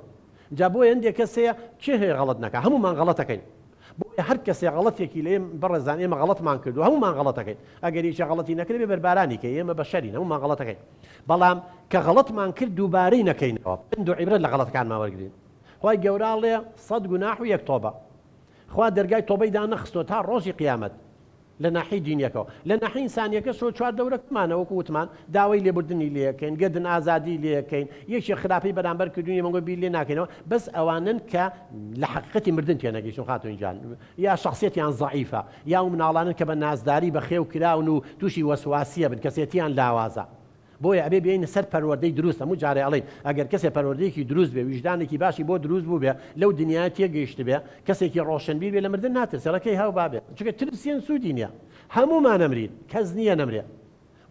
جا بۆیە هەندێک کەس هەیە کێ هەیە غەڵەت نەکا هەموومان غەڵەتەکەین بۆیە هەر کەسێ غەڵەتێکی لێ بەڕێزان ئێمە غەڵەتمان کردو هەموومان غەڵەتەکەین ئەگەر یەکێ غەڵەتی نەکرد بێ بەربارانی کەی ئێمە بەشەرین هەموومان غەڵەتەکەین بەڵام کە غەڵەتمان کرد دووبارەی نەکەینەوە پەند و عیبرەت لە غەڵەتەکانمان وەرگرین. خوای گەورە ئەڵێ سەت گوناح و یەک تۆبە. خوا دەرگای تۆبەی دانەخستووە تا ڕۆژی قیامەت. لە ناحیەی دینیەکەوە. لە ناحیەی ئینسانیەکەشەوە چواردەورەکەمانە وەکو وتمان داوای لێبوردنی لێکەین، گەردن ئازادی لێکەین، یەکێ خراپەی بەرامبەر کردوین ئێمە بیر لێ ناکەینەوە، بەس ئەوانەن کە لە حەقیقەتی مردن تێنەگەیشتون خاتون گیان، یا شەخسیەتیان زەعیفە، یا ئەو مناڵانەن کە بە نازداری بەخێو کراون و توشی وەسواسیە بن، کەسێتیان لاوازە. بۆیە ئەبێ بێینە سەر پەروەردەی دروست، هەموو جارێ ئەڵێین ئەگەر کەسێ پەروەردەیەکی دروست بێ، ویژدانێکی باشی بۆ دروست بووبێ، لەو دنیایە تێگەیشتبێ، کەسێکی ڕۆشنبیر بێ لە مردن ناترسێ، ئەڵێ کەی هاو با بێ، چونکە ترسێن سوودی نییە، هەموومان ئەمرین، کەس نییە نەمرێ،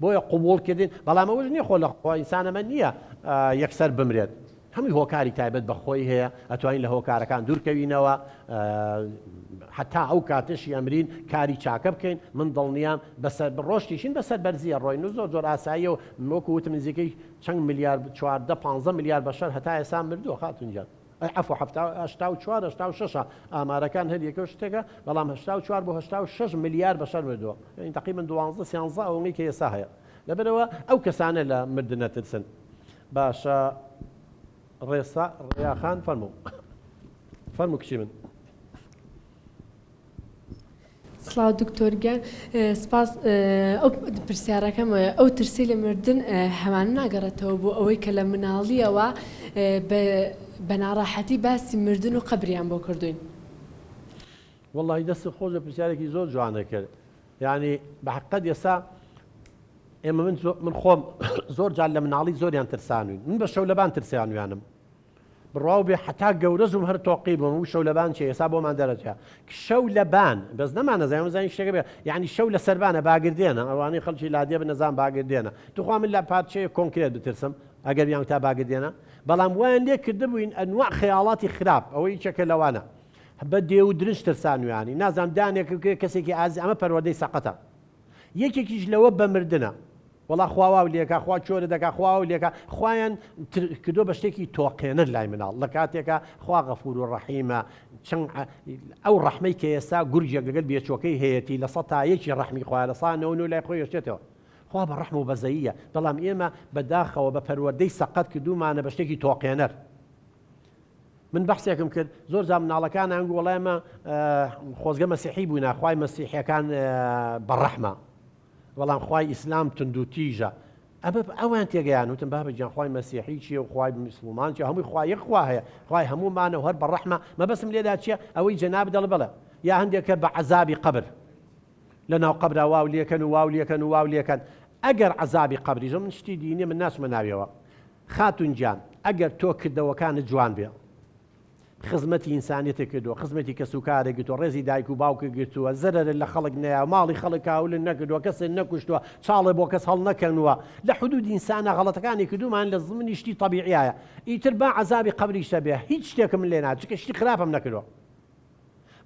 بۆیە قبوڵ کردن، بەڵام ئەوەش نییە خۆ لە خۆ ئینسان ئەمە نییە یەکسەر بمرێت، هەمووی هۆکاری تایبەت بە خۆی هەیە، ئەتوانین لە هۆکارەکان دوورکەوینەوە، هەتا ئەو کاتەشی ئەمرین کاری چاکە بکەین، من دڵنیام بەسەر ڕۆشتیشین بەسەر بەرزیە ڕۆین و زۆر زۆر ئاساییە و وەکو وتم نزیکەی چەند ملیار 14 15 ملیار بەشەر هەتا ئێستا مردووە خاتون گیان ئەی عەفو حەفتا 84 86 ئامارەکان هەر یەکە و شتێکە بەڵام 84 بۆ 86 ملیار بەشەر مردووە یعنی تقریبا 12 13 ئەوەی کە ئێستا هەیە لەبەرئەوە ئەو کەسانە لە مردن ئەترسن. باشە ڕێسا ڕێیا خان فەرموو. فەرموو کچی من. سڵاو دکتۆر گیان سپاس ئەو پرسیارەکەم ئەو ترسی لە مردن هەمان ناگەڕێتەوە بۆ ئەوەی کە لە مناڵیەوە بە ناڕەحەتی باسی مردن و قەبریان بۆ کردوین. وەڵاهی دەستت خۆش بێ پرسیارێکی زۆر جوانت کرد یعنی بە حقیقەت ئێستا ئێمە من من خۆم زۆر جار لە مناڵی زۆریان ترسانوین من بە شەو لەبان ترسیانویانم بڕواو بێ حتا گەورە زوم هەر تۆقی بووم و شەو لەبان چێ ئێستا بۆمان دەرەچە شەو لەبان بەس نەمانەزای زانین شتێکە بێ یعنی شەو لە سەربانە باگردێنە ئەوانەی خەڵکی لادێ بن نەزان باگردێنە توخوا من لە پارچەیە کۆنکرێت بترسم ئەگەر بیان تا باگردێنە بەڵام وایان لێ کردبووین ئەنوا خەیاڵاتی خراپ ئەوەی یەکێکە لەوانە بە دێو و درنج ترسانویانی نازانم دانێک کەسێکی ئازی ئەمە پەروەردەی سەقەتە یەکێکیش لەوە بە مردنە وەڵا خوا واو لێکا خوا چۆرە دەکا خوا واو لێکا خوایان کردو بە شتێکی تۆقێنەر لای مناڵ لە کاتێکا خوا غەفور و ڕەحیمە چەند ئەو ڕەحمەی کە ئێستا گورجێک لەگەل بێچۆکەی هەیەتی لە سەتا یەکی ڕەحمی خوایە لە سا نەوە نۆ لای خۆی ئەشێتەوە خوا بە ڕەحم و بەزەییە بەڵام ئێمە بەداخەوە بە پەروەردەی سەقەت کردوومانە بە شتێکی تۆقێنەر من بەحسێکم کرد زۆر جار مناڵەکان ئەنگو وەڵا ئێمە خۆزگە مەسیحی بووینە خوای مەسیحیەکان بەڕەحمە بەڵام خوای ئیسلام توندوتیژە ئەمە ئەوان تێگەیان وتم بابە گیان خوای مەسیحی چییە و خوای مسلمان چیە هەمووی خوا یەک خوا هەیە خوای هەموومانە و هەر بەڕەحمە مەبەستم لێدا چییە ئەوەی جەناب دەڵێ بەڵێ یا هەندێکە بە عەزابی قەبر لە ناو قەبرا واو لێکەن و واو لێکەن و واو لێکەن ئەگەر عەزابی قەبریش من شتی دینی من ناچمە ناویەوە خاتون گیان ئەگەر تۆ کردەوەکانت جوان بێ خزمەتی ئینسانیەتت کردووە خزمەتی کەسوکارت گرتووە ڕێزی دایک و باوکت گرتووە زەرەرت لە خەڵک نەیا ماڵی خەڵک کاولت نەکردووە کەست نەکوشتووە چاڵێ بۆ کەس هەڵنەکەنووە لە حدودی ئینسانە غەڵەتەکانی کردوومان لە زمنی شتی تەبیعیایە ئیتر با عەزابی قەبریش هەبێ هیچ شتێکم لێ نا چونکە شتی خراپم نەکردووە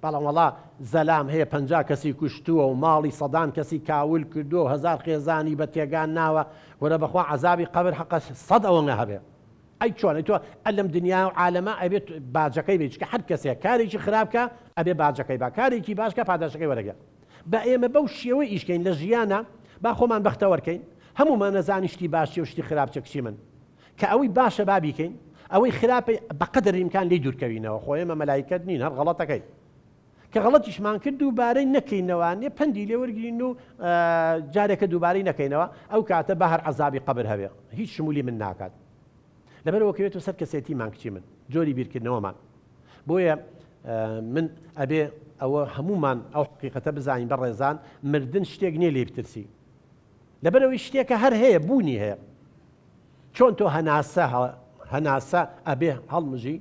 بەڵام وەڵا زەلام هەیە 50 کەسی کوشتووە و ماڵی سەدان کەسی کاول کردووە و هەزار خێزانی بە تێگان ناوە وەرە بەخوا عەزابی قەبر حەقە سەد ئەوەنە هەبێ ئەی چۆن ئەی تۆ لەم دنیا و عالەمە ئەبێت باجەکەی بێ چونکە هەر کەسێک کارێکی خراپ کە ئەبێ باجەکەی با کارێکی باش کە پاداشەکەی وەرەگرێ بە ئێمە بەو شێوەی ئیشکەین لە ژیانە با خۆمان بەختەوەرکەین هەموومان نەزانی شتی باش چیە و شتی خراپ چیە کچی من کە ئەوەی باشە با بیکەین ئەوەی خراپە بەقەدر ئیمکان لێی دوورکەوینەوە خۆ ئێمە مەلایکەت نین هەر غەڵەتەکەی کە غەڵەتیشمان کرد دووبارەی نەکەینەوە نێ پەندی لێ وەرگین و جارێکە دووبارەی نەکەینەوە ئەو کاتە بە هەر عەزابی قەبر هەبێ هیچ شمولی من ناکات لەبەرەوە کەوێتە سەر کەسێتیمان کچی من جۆری بیرکردنەوەمان بۆیە من ئەبێ ئەوە هەمومان ئەو حقیقەتە بزانین بە ڕێزان مردن شتێک نییە لێ بترسی لەبەرەوەی شتێکە هەر هەیە بوونی هەیە چۆن تۆ هەناسە هەناسە ئەبێ هەڵمژی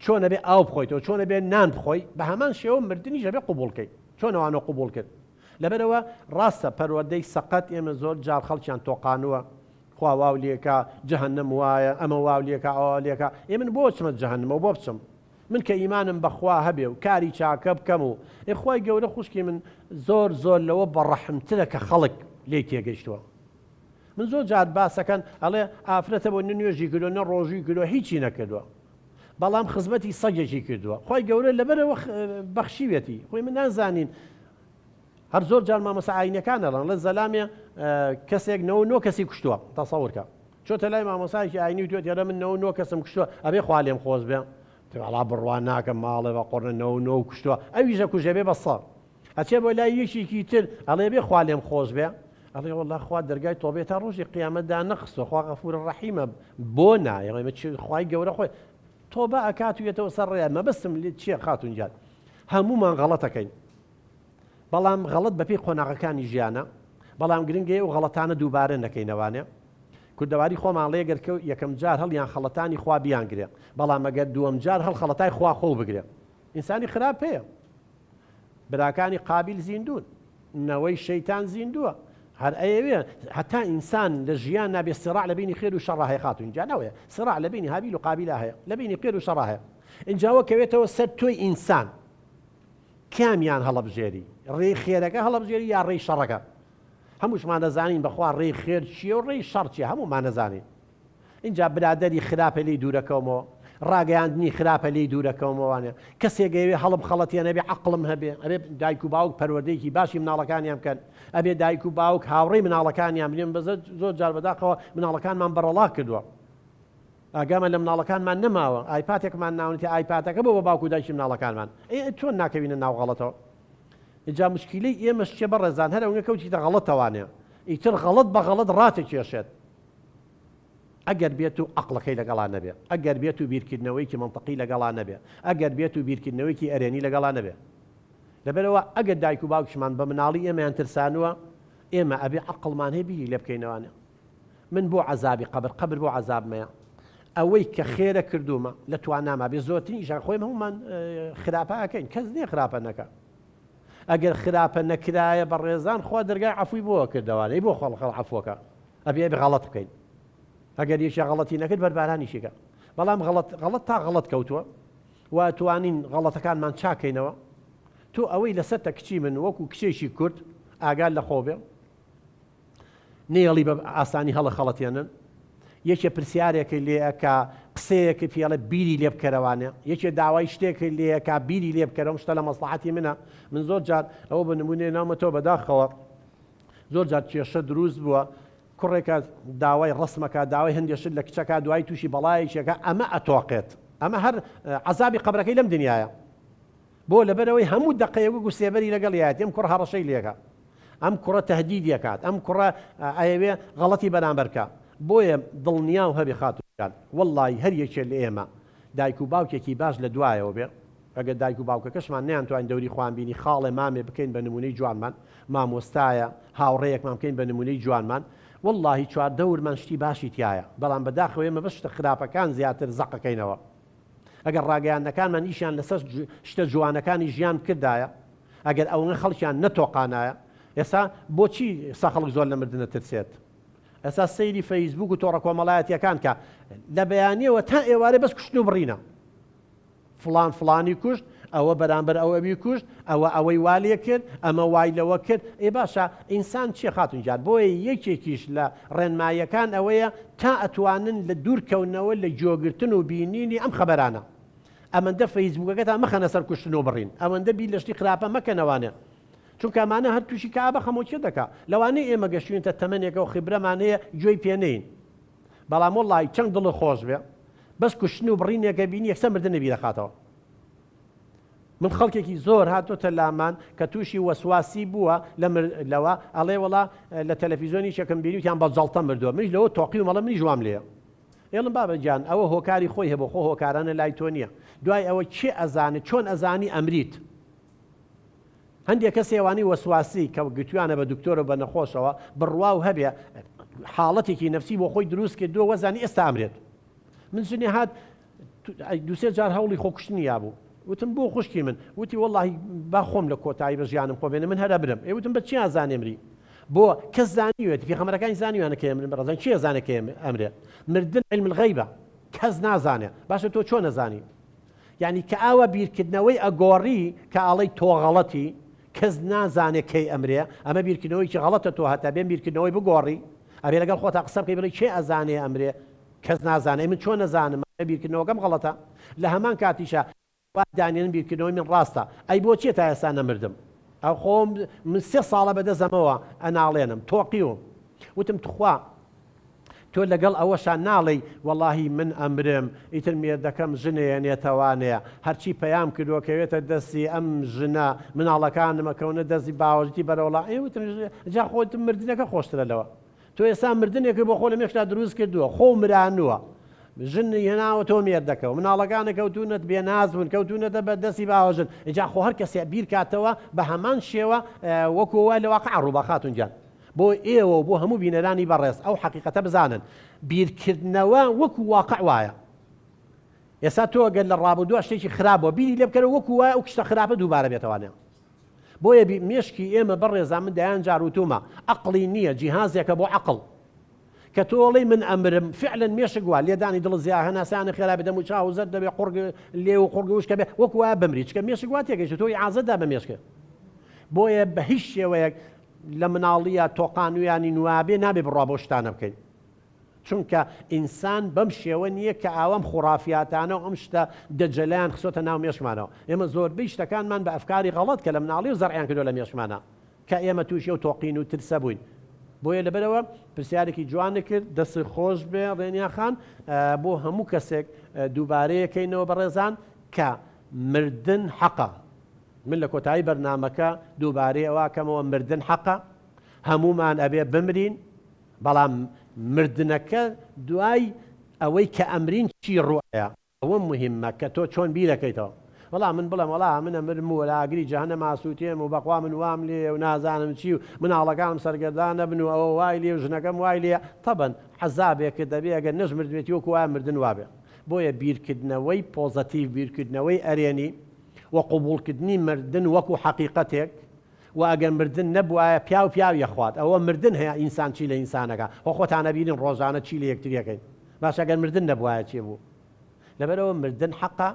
چۆن ئەبێ ئاو بخۆیتەوە چۆن ئەبێ نان بخۆی بە هەمان شێوە مردنیش ئەبێ قبوڵ کەی چۆن ئەوانە قبوڵ کرد لەبەرەوە ڕاستە پەروەردەی سەقەت ئێمە زۆر جار خەڵکیان تۆقانووە خوا واو لێکا جەهەنەم وایە ئەمە واو لێکا ئەوە لێکا ئێ من بۆ چمە جەهەنمەوە بۆ بچم من کە ئیمانم بەخوا هەبێ و کاری چاکە بکەم و ئێ خوای گەورە خوشکی من زۆر زۆر لەوە بەڕەحمترە کە خەڵک لێی تێگەیشتووە من زۆر جار باسەکەن ئەڵێ ئافرەتە بۆ نە نوێژی کردووە نە ڕۆژووی کردووە هیچی نەکردووە بەڵام خزمەتی سەگێکی کردووە خی گەورە لەبەرەوە بەخشیوێتی خۆی من نازانین هەر زۆر جار مامۆستا ئاینەکان ئەڵێن ڵێ زەلامێ کەسێک نەوە نۆ کەسی کوشتووە تەسەورکە چۆتە لای مامۆسایەکی ئاینی و توێت یارە من نەوە نۆ کەسم کوشتووە ئەبێ خوا لێم خۆش بێ. وەڵا بڕوا ناکەم ماڵێ بە قوڕنە 99 کوشتووە ئەویش ئەکوژێ بێ بە سە ئەچێ بۆ لای یەکێکی تر ئەڵێ بێ خوا لێم خۆش بێ ئەڵێ وەڵا خوا دەرگای تۆبەی تا ڕۆژی قیامەت دانەخستووە خوا غەفور ڕەحیمە بۆ نا ئێمە چ خوای گەورە خۆی تۆبە ئەکات و یەتەوە سەر ڕێ مەبەستم لێ چییە خاتون گیان هەموومان غەڵەتەکەین بەڵام غەڵەت بەپێی قۆناغەکانی ژیانە بەڵام گرنگەیە و غەڵەتانە دووبارە نەکەینەوانێ کوردەواری خۆمان ڵێ گەر کە یەکەم جار هەڵیان خەڵەتانی خوا بیانگرێ بەڵام ئەگەر دووەم جار هەڵخەڵەتای خوا خۆو بگرێ ئینسانی خراپ هەیە براکانی قابیل زیندوون نەوەی شەیتان زیندووە هەر ئەیەوێ هەتا ئینسان لە ژیان نابێ سراع لە بینی خێر و شەڕا هەیە خاتون گیان ئەوەیە سراع لە بینی هابیل و قابیلا هەیە لە بینی خێر و شەڕا هەیە ئینجاوە کەوێتەوە سەر تۆی ئینسان کامیان هەڵەبژێری ڕێی خێرەکە هەڵەبژێری یا ڕێی شەڕەکە هەمووشمان دەزانین بەخوا ڕێی خێر چییە و ڕێی شەڕ چییە هەموومان دەزانین ئینجا برادەری خراپە لێی دوورەکەومەوە، ڕاگەیاندنی خراپە لێی دوورەکەومەوە وانە کەسێک ئەیەوێ هەڵبخەڵەتێنێ ئەبێ عەقڵم هەبێ، ئەبێ دایک و باوک پەروەردەیەکی باشی مناڵەکانیان بکەن، ئەبێ دایک و باوک هاوڕێی مناڵەکانیان بن، ئێمە زۆر جار بەداخەوە مناڵەکانمان بەڕەڵا کردووە، ئاگامان لە مناڵەکانمان نەماوە، ئایپاتێکمان ناونێتی ئایپاتەکە بۆ بە باوک و دایکی مناڵەکانمان، ئێ چۆن ناکەوینە ناو غەڵەتەوە؟ ئینجا موشکیلەی ئێمەش چیە بەڕێزان هەر ئەونە کەوتیتە غەڵەتەوانێ ئیتر غەڵەت بە غەڵەت ڕاتەکێشێت. ئەگەر بێت و عەقڵەکەی لەگەڵا نەبێ، ئەگەر بێت و بیرکردنەوەیەکی مەنتقی لەگەڵا نەبێ، ئەگەر بێت و بیرکردنەوەیەکی ئەرێنی لەگەڵا نەبێ. لەبەرئەوە ئەگەر دایک و باوکیشمان بە مناڵی ئێمەیان ترسانووە، ئێمە ئەبێ عەقڵمان هەیە بیری لێ بکەینەوانێ. من بۆ عەزابی قەبر، قەبر بۆ عەزابمەیە. ئەوەی کە خێرە کردوومە، لە تواناما بێ، زۆرترین ئیشان خۆی هەموومان خراپە ئەکەین، کەس نییە خراپە نەکا. ئەگەر خراپە نەکرایە بەڕێزان خوا دەرگای عەفوی بۆ کردەوانێ، ئەی بۆ خوا عەفوەکا؟ ئەبێ ئەبێ غەڵەت بکەین ئەگەر یەکێ غەڵەتی نەکرد بەربارانیشی کە بەڵام غەڵەت غەڵەت تا غەڵەت کەوتووە و توانین غەڵەتەکانمان چاکەینەوە تۆ ئەوەی لەسەرتە کچی من وەکو کچێکی کورد ئاگات لە خۆ بێ نێڵی بە ئاسانی هەڵە خەڵەتێنن یەکێ پرسیارێکی لێ ئەکا قسەیەکی پێڵێ بیری لێ بکەرەوانێ یەکێ داوای شتێکی لێ ئەکا بیری لێ بکەرەوە شتە لە مەسڵەحەتی منە من زۆر جار ئەوە بە نمونێ ناومەتەوە بەداخەوە زۆر جار کێشە دروست بووە کوڕێکە داوای ڕسمەکە داوای هەندێک شت لە کچەکە دوای تووشی بەڵایەکێکە ئەمە ئەتۆقێت ئەمە هەر عەزابی قەبرەکەی لەم دنیاە بۆ لەبەرەوەی هەموو دقەیە وەکو سێبەری لەگەڵ یایەتی ئەم کوڕ هەڕەشەی لێکە ئەم کوڕە تهدیدیەکات ئەم کوڕە ئەیەوێ غەڵەتی بەرامبەرکە بۆیە دڵنیا و هەبێ خاتووجان وەڵڵاهی هەر یەکێ لە ئێمە دایک و باوکێکی باش لە دوایەوە بێ ئەگەر دایک و باوکەکەشمان نەیانتوانی دەوری خۆیان بینی خاڵێ مامێ بکەین بە نمونەی جوانمان مامۆستایە هاوڕێیەکمان بکەین بە نمونەی جوانمان وەڵڵاهی چواردەورمان شتی باشی تیایە بەڵام بەداخەوە ئێمە بەس شتە خراپەکان زیاتر زەقەکەینەوە ئەگەر ڕاگەیاندنەکانمان ئیشیان لەسەر شتە جوانەکانی ژیان بکردایە ئەگەر ئەوەنە خەڵکیان نەتۆقانایە ئێستا بۆچی ئێستا خەڵک زۆر لە مردن ئەترسێت ئێستا سەیری فەیسبوک و تۆڕە کۆمەڵایەتیەکان کە لە بەیانیەوە تا ئێوارێ بەس کوشتن و بڕینە فڵان فڵانی کوشت، ئەوە بەرامبەر ئەو ئەوی کوشت، ئەوە ئەوەی وا لێ کرد، ئەمە وای لەوە کرد، ئێ باشە ئینسان چیە خاتوون گیان؟ بۆیە یەکێکیش لە ڕێنماییەکان ئەوەیە تا ئەتوانن لە دوور کەونەوە لە گۆگرتن و بینینی ئەم خەبەرانە. ئەمەندە فەیسبووکەکەتان مەخەنە سەر کوشتن و بڕین، ئەوەندە بیر لە شتی خراپە مەکەنەوانێ. چونکە ئەمانە هەر تووشی کەئابە خەمۆکیە دەکا. لەوانەیە ئێمە گەشتوینەتە تەمەنێکەوە خیبرەمان هەیە گوێی پێ نەین. بەڵام وەڵڵاهی چەند دڵت خۆش بێ بەس کوشتن و بڕینێکە بینی یەکسەر مردنە بیرەخاتەوە من خەڵکێکی زۆر هاتۆتە لامان کە تووشی وەسواسی بووە لە لەوە ئەڵێ وڵا لە تەلەفیزیۆنی شەکەم بینیوتیان بە جەڵتە مردووە منیش لەوە تۆقیوم ئەڵێ منیش وام لێیە ئێڵم بابە گیان ئەوە هۆکاری خۆی هەبوو خۆ هۆکارانە لای تۆ نییە دوای ئەوە کێ ئەزانێت چۆن ئەزانی ئەمریت هەندێک کەس ئێوانەی وەسواسی کە گوتویانە بە دکتۆر و بە نەخۆشەوە بڕواو هەبێ حاڵەتێکی نەفسی بۆ خۆی دروست کردووە وەزانی ئێستا ئەمرێت من ژنێ هات دوسێ جار هەوڵی خۆکوشتنی یابوو وتم بۆ خوشکی من وتی وەڵی با خۆم لە کۆتایی بە ژیانم خۆ بێنە من هەرە برم ئێ وتم بە چیا زانێمری بۆ کەس زانیوێتی پێخەمەرەکانی زانیوانە کە ئەمرن بەڕێزان کێ زانێ کە ئەمرێ مردن علم الغیبە کەس نازانێ باشە تۆ چۆن نەزانی یانی کە ئاوا بیرکردنەوەی ئەگۆڕی کە ئەڵێی تۆ غەڵەتی کەس نازانێ کەی ئەمرێ ئەمە بیرکردنەوەیکی غەڵەتە تۆ هەتا بێم بیرکردنەوەی بگۆڕی ئەبێ لەگەڵ خۆتا قسە بکەی بڵێی کێ ئەزانێ ئەمرێ کەس نازانێ ئەی من چۆن ئەزانم ئەمە بیرکردنەوەکەم غەڵەتە لە هەمان کاتیشا وا دانێن بیرکردنەوەی من ڕاستە ئەی بۆچیە تا ئێستا نەمردم ئەو خۆم من سێ ساڵە بەدەست ئەمەوە ئەناڵێنم تۆقیوم وتم تخوا. تۆ لەگەڵ ئەوەشا ناڵێی وەڵاهی من ئەمرم ئیتر مێردەکەم ژنەیەنێتەوانەیە هەرچی پەیام کردوە کەوێتە دەستی ئەم ژنە مناڵەکانم ئەکەونە دەستی باوەژنتی بەرەوڵا ئێ وتم جا خۆ مردنەکە خۆشترە لەوە تۆ ئێستا مردنێکت بۆ خۆ لە مێشکتا دروست کردووە خۆو مرانووە ژن هێناوە تۆ مێردەکەو مناڵەکانە کەوتونەت بێناز بوون کەوتونەتە بە دەستی باوەژن جا خۆ هەر کەسێ بیر کاتەوە بە هەمان شێوە وەکو وای لە واقع ڕووبا خاتون گیان بۆ ئێوە و بۆ هەموو بینەرانی بەڕێز ئەو حەقیقەتە بزانن بیرکردنەوە وەکو واقع وایە ئێستا تۆ گەر لە ڕابردووە شتێکی خراپ بووە بیری لێ بکەرەوە وەکو وایە ئەو شتە خراپە دووبارە بێتەوانێ بۆیە مێشکی ئێمە بەڕێزان من دەیان جار وتومە ئەقڵی نییە جیهازێکە بۆ عەقڵ کە تۆ ئەڵێی من ئەمرم فعلا مێشک وا لێدانی دڵ زیا هەناسانی خێرا بێ دەم و چاو زەرد دەبێ قوڕگ لێو و قوڕگ وشکە بێ وەکو وایە بمری چکە مێشک وا تێگەیشت تۆ ئیعازەت دا بە مێشکە بۆیە بە هیچ شێوەیەک لە مناڵیە تۆقانویانی نوابێ نابێ بڕوا بۆ شتانە بکەین چونکە ئینسان بەم شێوە نییە کە ئاوام خوڕافیاتانە و ئەم شتە دەجەلەیان خستۆتە ناو مێشکمانەوە. ئێمە زۆربەی شتەکانمان بە ئەفکاری غەڵەت کە لە مناڵیەوە زەرعیان کردوە لە مێشکمانا کە ئێمە تووشی ئەو تۆقین و ترسە بووین. بۆیە لەبەرئەوە پرسیارێکی جوانت کرد دەستت خۆش بێ ڕێنیا خان. بۆ هەموو کەسێک دووبارەیەکەینەوە بەڕێزان کە مردن حەقە. من لە کۆتایی بەرنامەکە دووبارەی ئەوە ئەکەمەوە مردن حەقە. هەموومان ئەبێ بمرین. بەڵام مردنەکە دوای ئەوەی کە ئەمرین چی ڕوئەیا ئەوە موهیمە کە تۆ چۆن بیرەکەیتەوە وەڵا من بڵێم وەڵا من ئەمرم و لە ئاگری جەهەنەم ئاسوتێم و بەخوا من وام لێیە و نازانم چی و مناڵەکانم سەرگەردان ئەبن و ئەوە وای لێ و ژنەکەم وای لێیە تەبەن عەزابێکت دەبێ ئەگەر نەشمردبێتی وەکو وایە مردن وابێ بۆیە بیرکردنەوەی پۆزەتیڤ بیرکردنەوەی ئەرێنی و قبوڵکردنی مردن وەکو حەقیقەتێک وە ئەگەر مردن نەبوایە پیاو پیاوی ئەخوات ئەوە مردن هەیە ئینسان چی لە ئینسان ئەکا خۆ خۆتان ئەبینن ڕۆژانە چی لە یەکتری ئەکەین باشە ئەگەر مردن نەبوایە چی بوو لەبەرئەوە مردن حەقە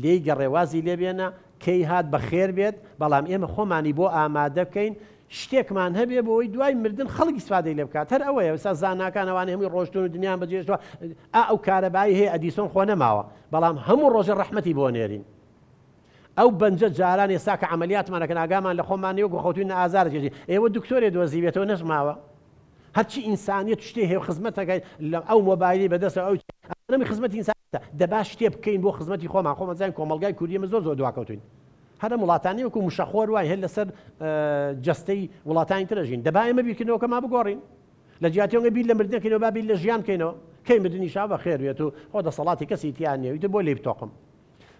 لێی گەڕێ وازی لێ بێنە کەی هات بەخێر بێت بەڵام ئێمە خۆمانی بۆ ئامادە بکەین شتێکمان هەبێ بۆ ئەوەی دوای مردن خەڵک ئیسفادەی لێ بکات هەر ئەوەیە ئێستا زاناکان ئەوانەی هەمووی ڕۆشتون و دنیان بەجێهێشتووە ئا ئەو کارەبایی هەیە ئەدیسۆن خۆ نەماوە بەڵام هەموو ڕۆژێ ڕەحمەتی بۆ نێرین ئەو بەنجە جاران ئێستا کە عەمەلیاتمان ئەکەن ئاگامان لە خۆمان نیە وەکو خەوتوین نە ئازار ئەچێژین ئێوە دکتۆرێ دۆزیوێتەوە نەشماوە هەرچی ئینسانیەت شتێ هەیە و خزمەتەکەی لە ئەو مۆبایلی بەدەستەوە ئەو ئەمە خزمەتی ئینسانیەتە دەبا شتێ بکەین بۆ خزمەتی خۆمان خۆمان زانین کۆمەڵگای کوردی ئێمە زۆر زۆر دواکەوتوین هەر ئەم وڵاتانی وەکو مشەخۆر وای هەر لەسەر جەستەی وڵاتانی ترە ژین دەبا ئێمە بیرکردنەوەکەمان بگۆڕین لە جیاتی ئەوەی بیر لە مردن کەینەوە با بیر لە ژیان بکەینەوە کەی مردنیشا بەخێر بێت و خۆ دەسەڵاتی کەسی تیا نییە ئیتر بۆ لێی بتۆقم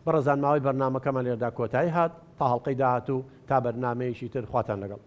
بەڕێزان ماوەی بەرنامەکەمان لێرەدا کۆتایی هات تا هەڵقەی داهاتوو تا بەرنامەیەکی تر خواتان لەگەڵ.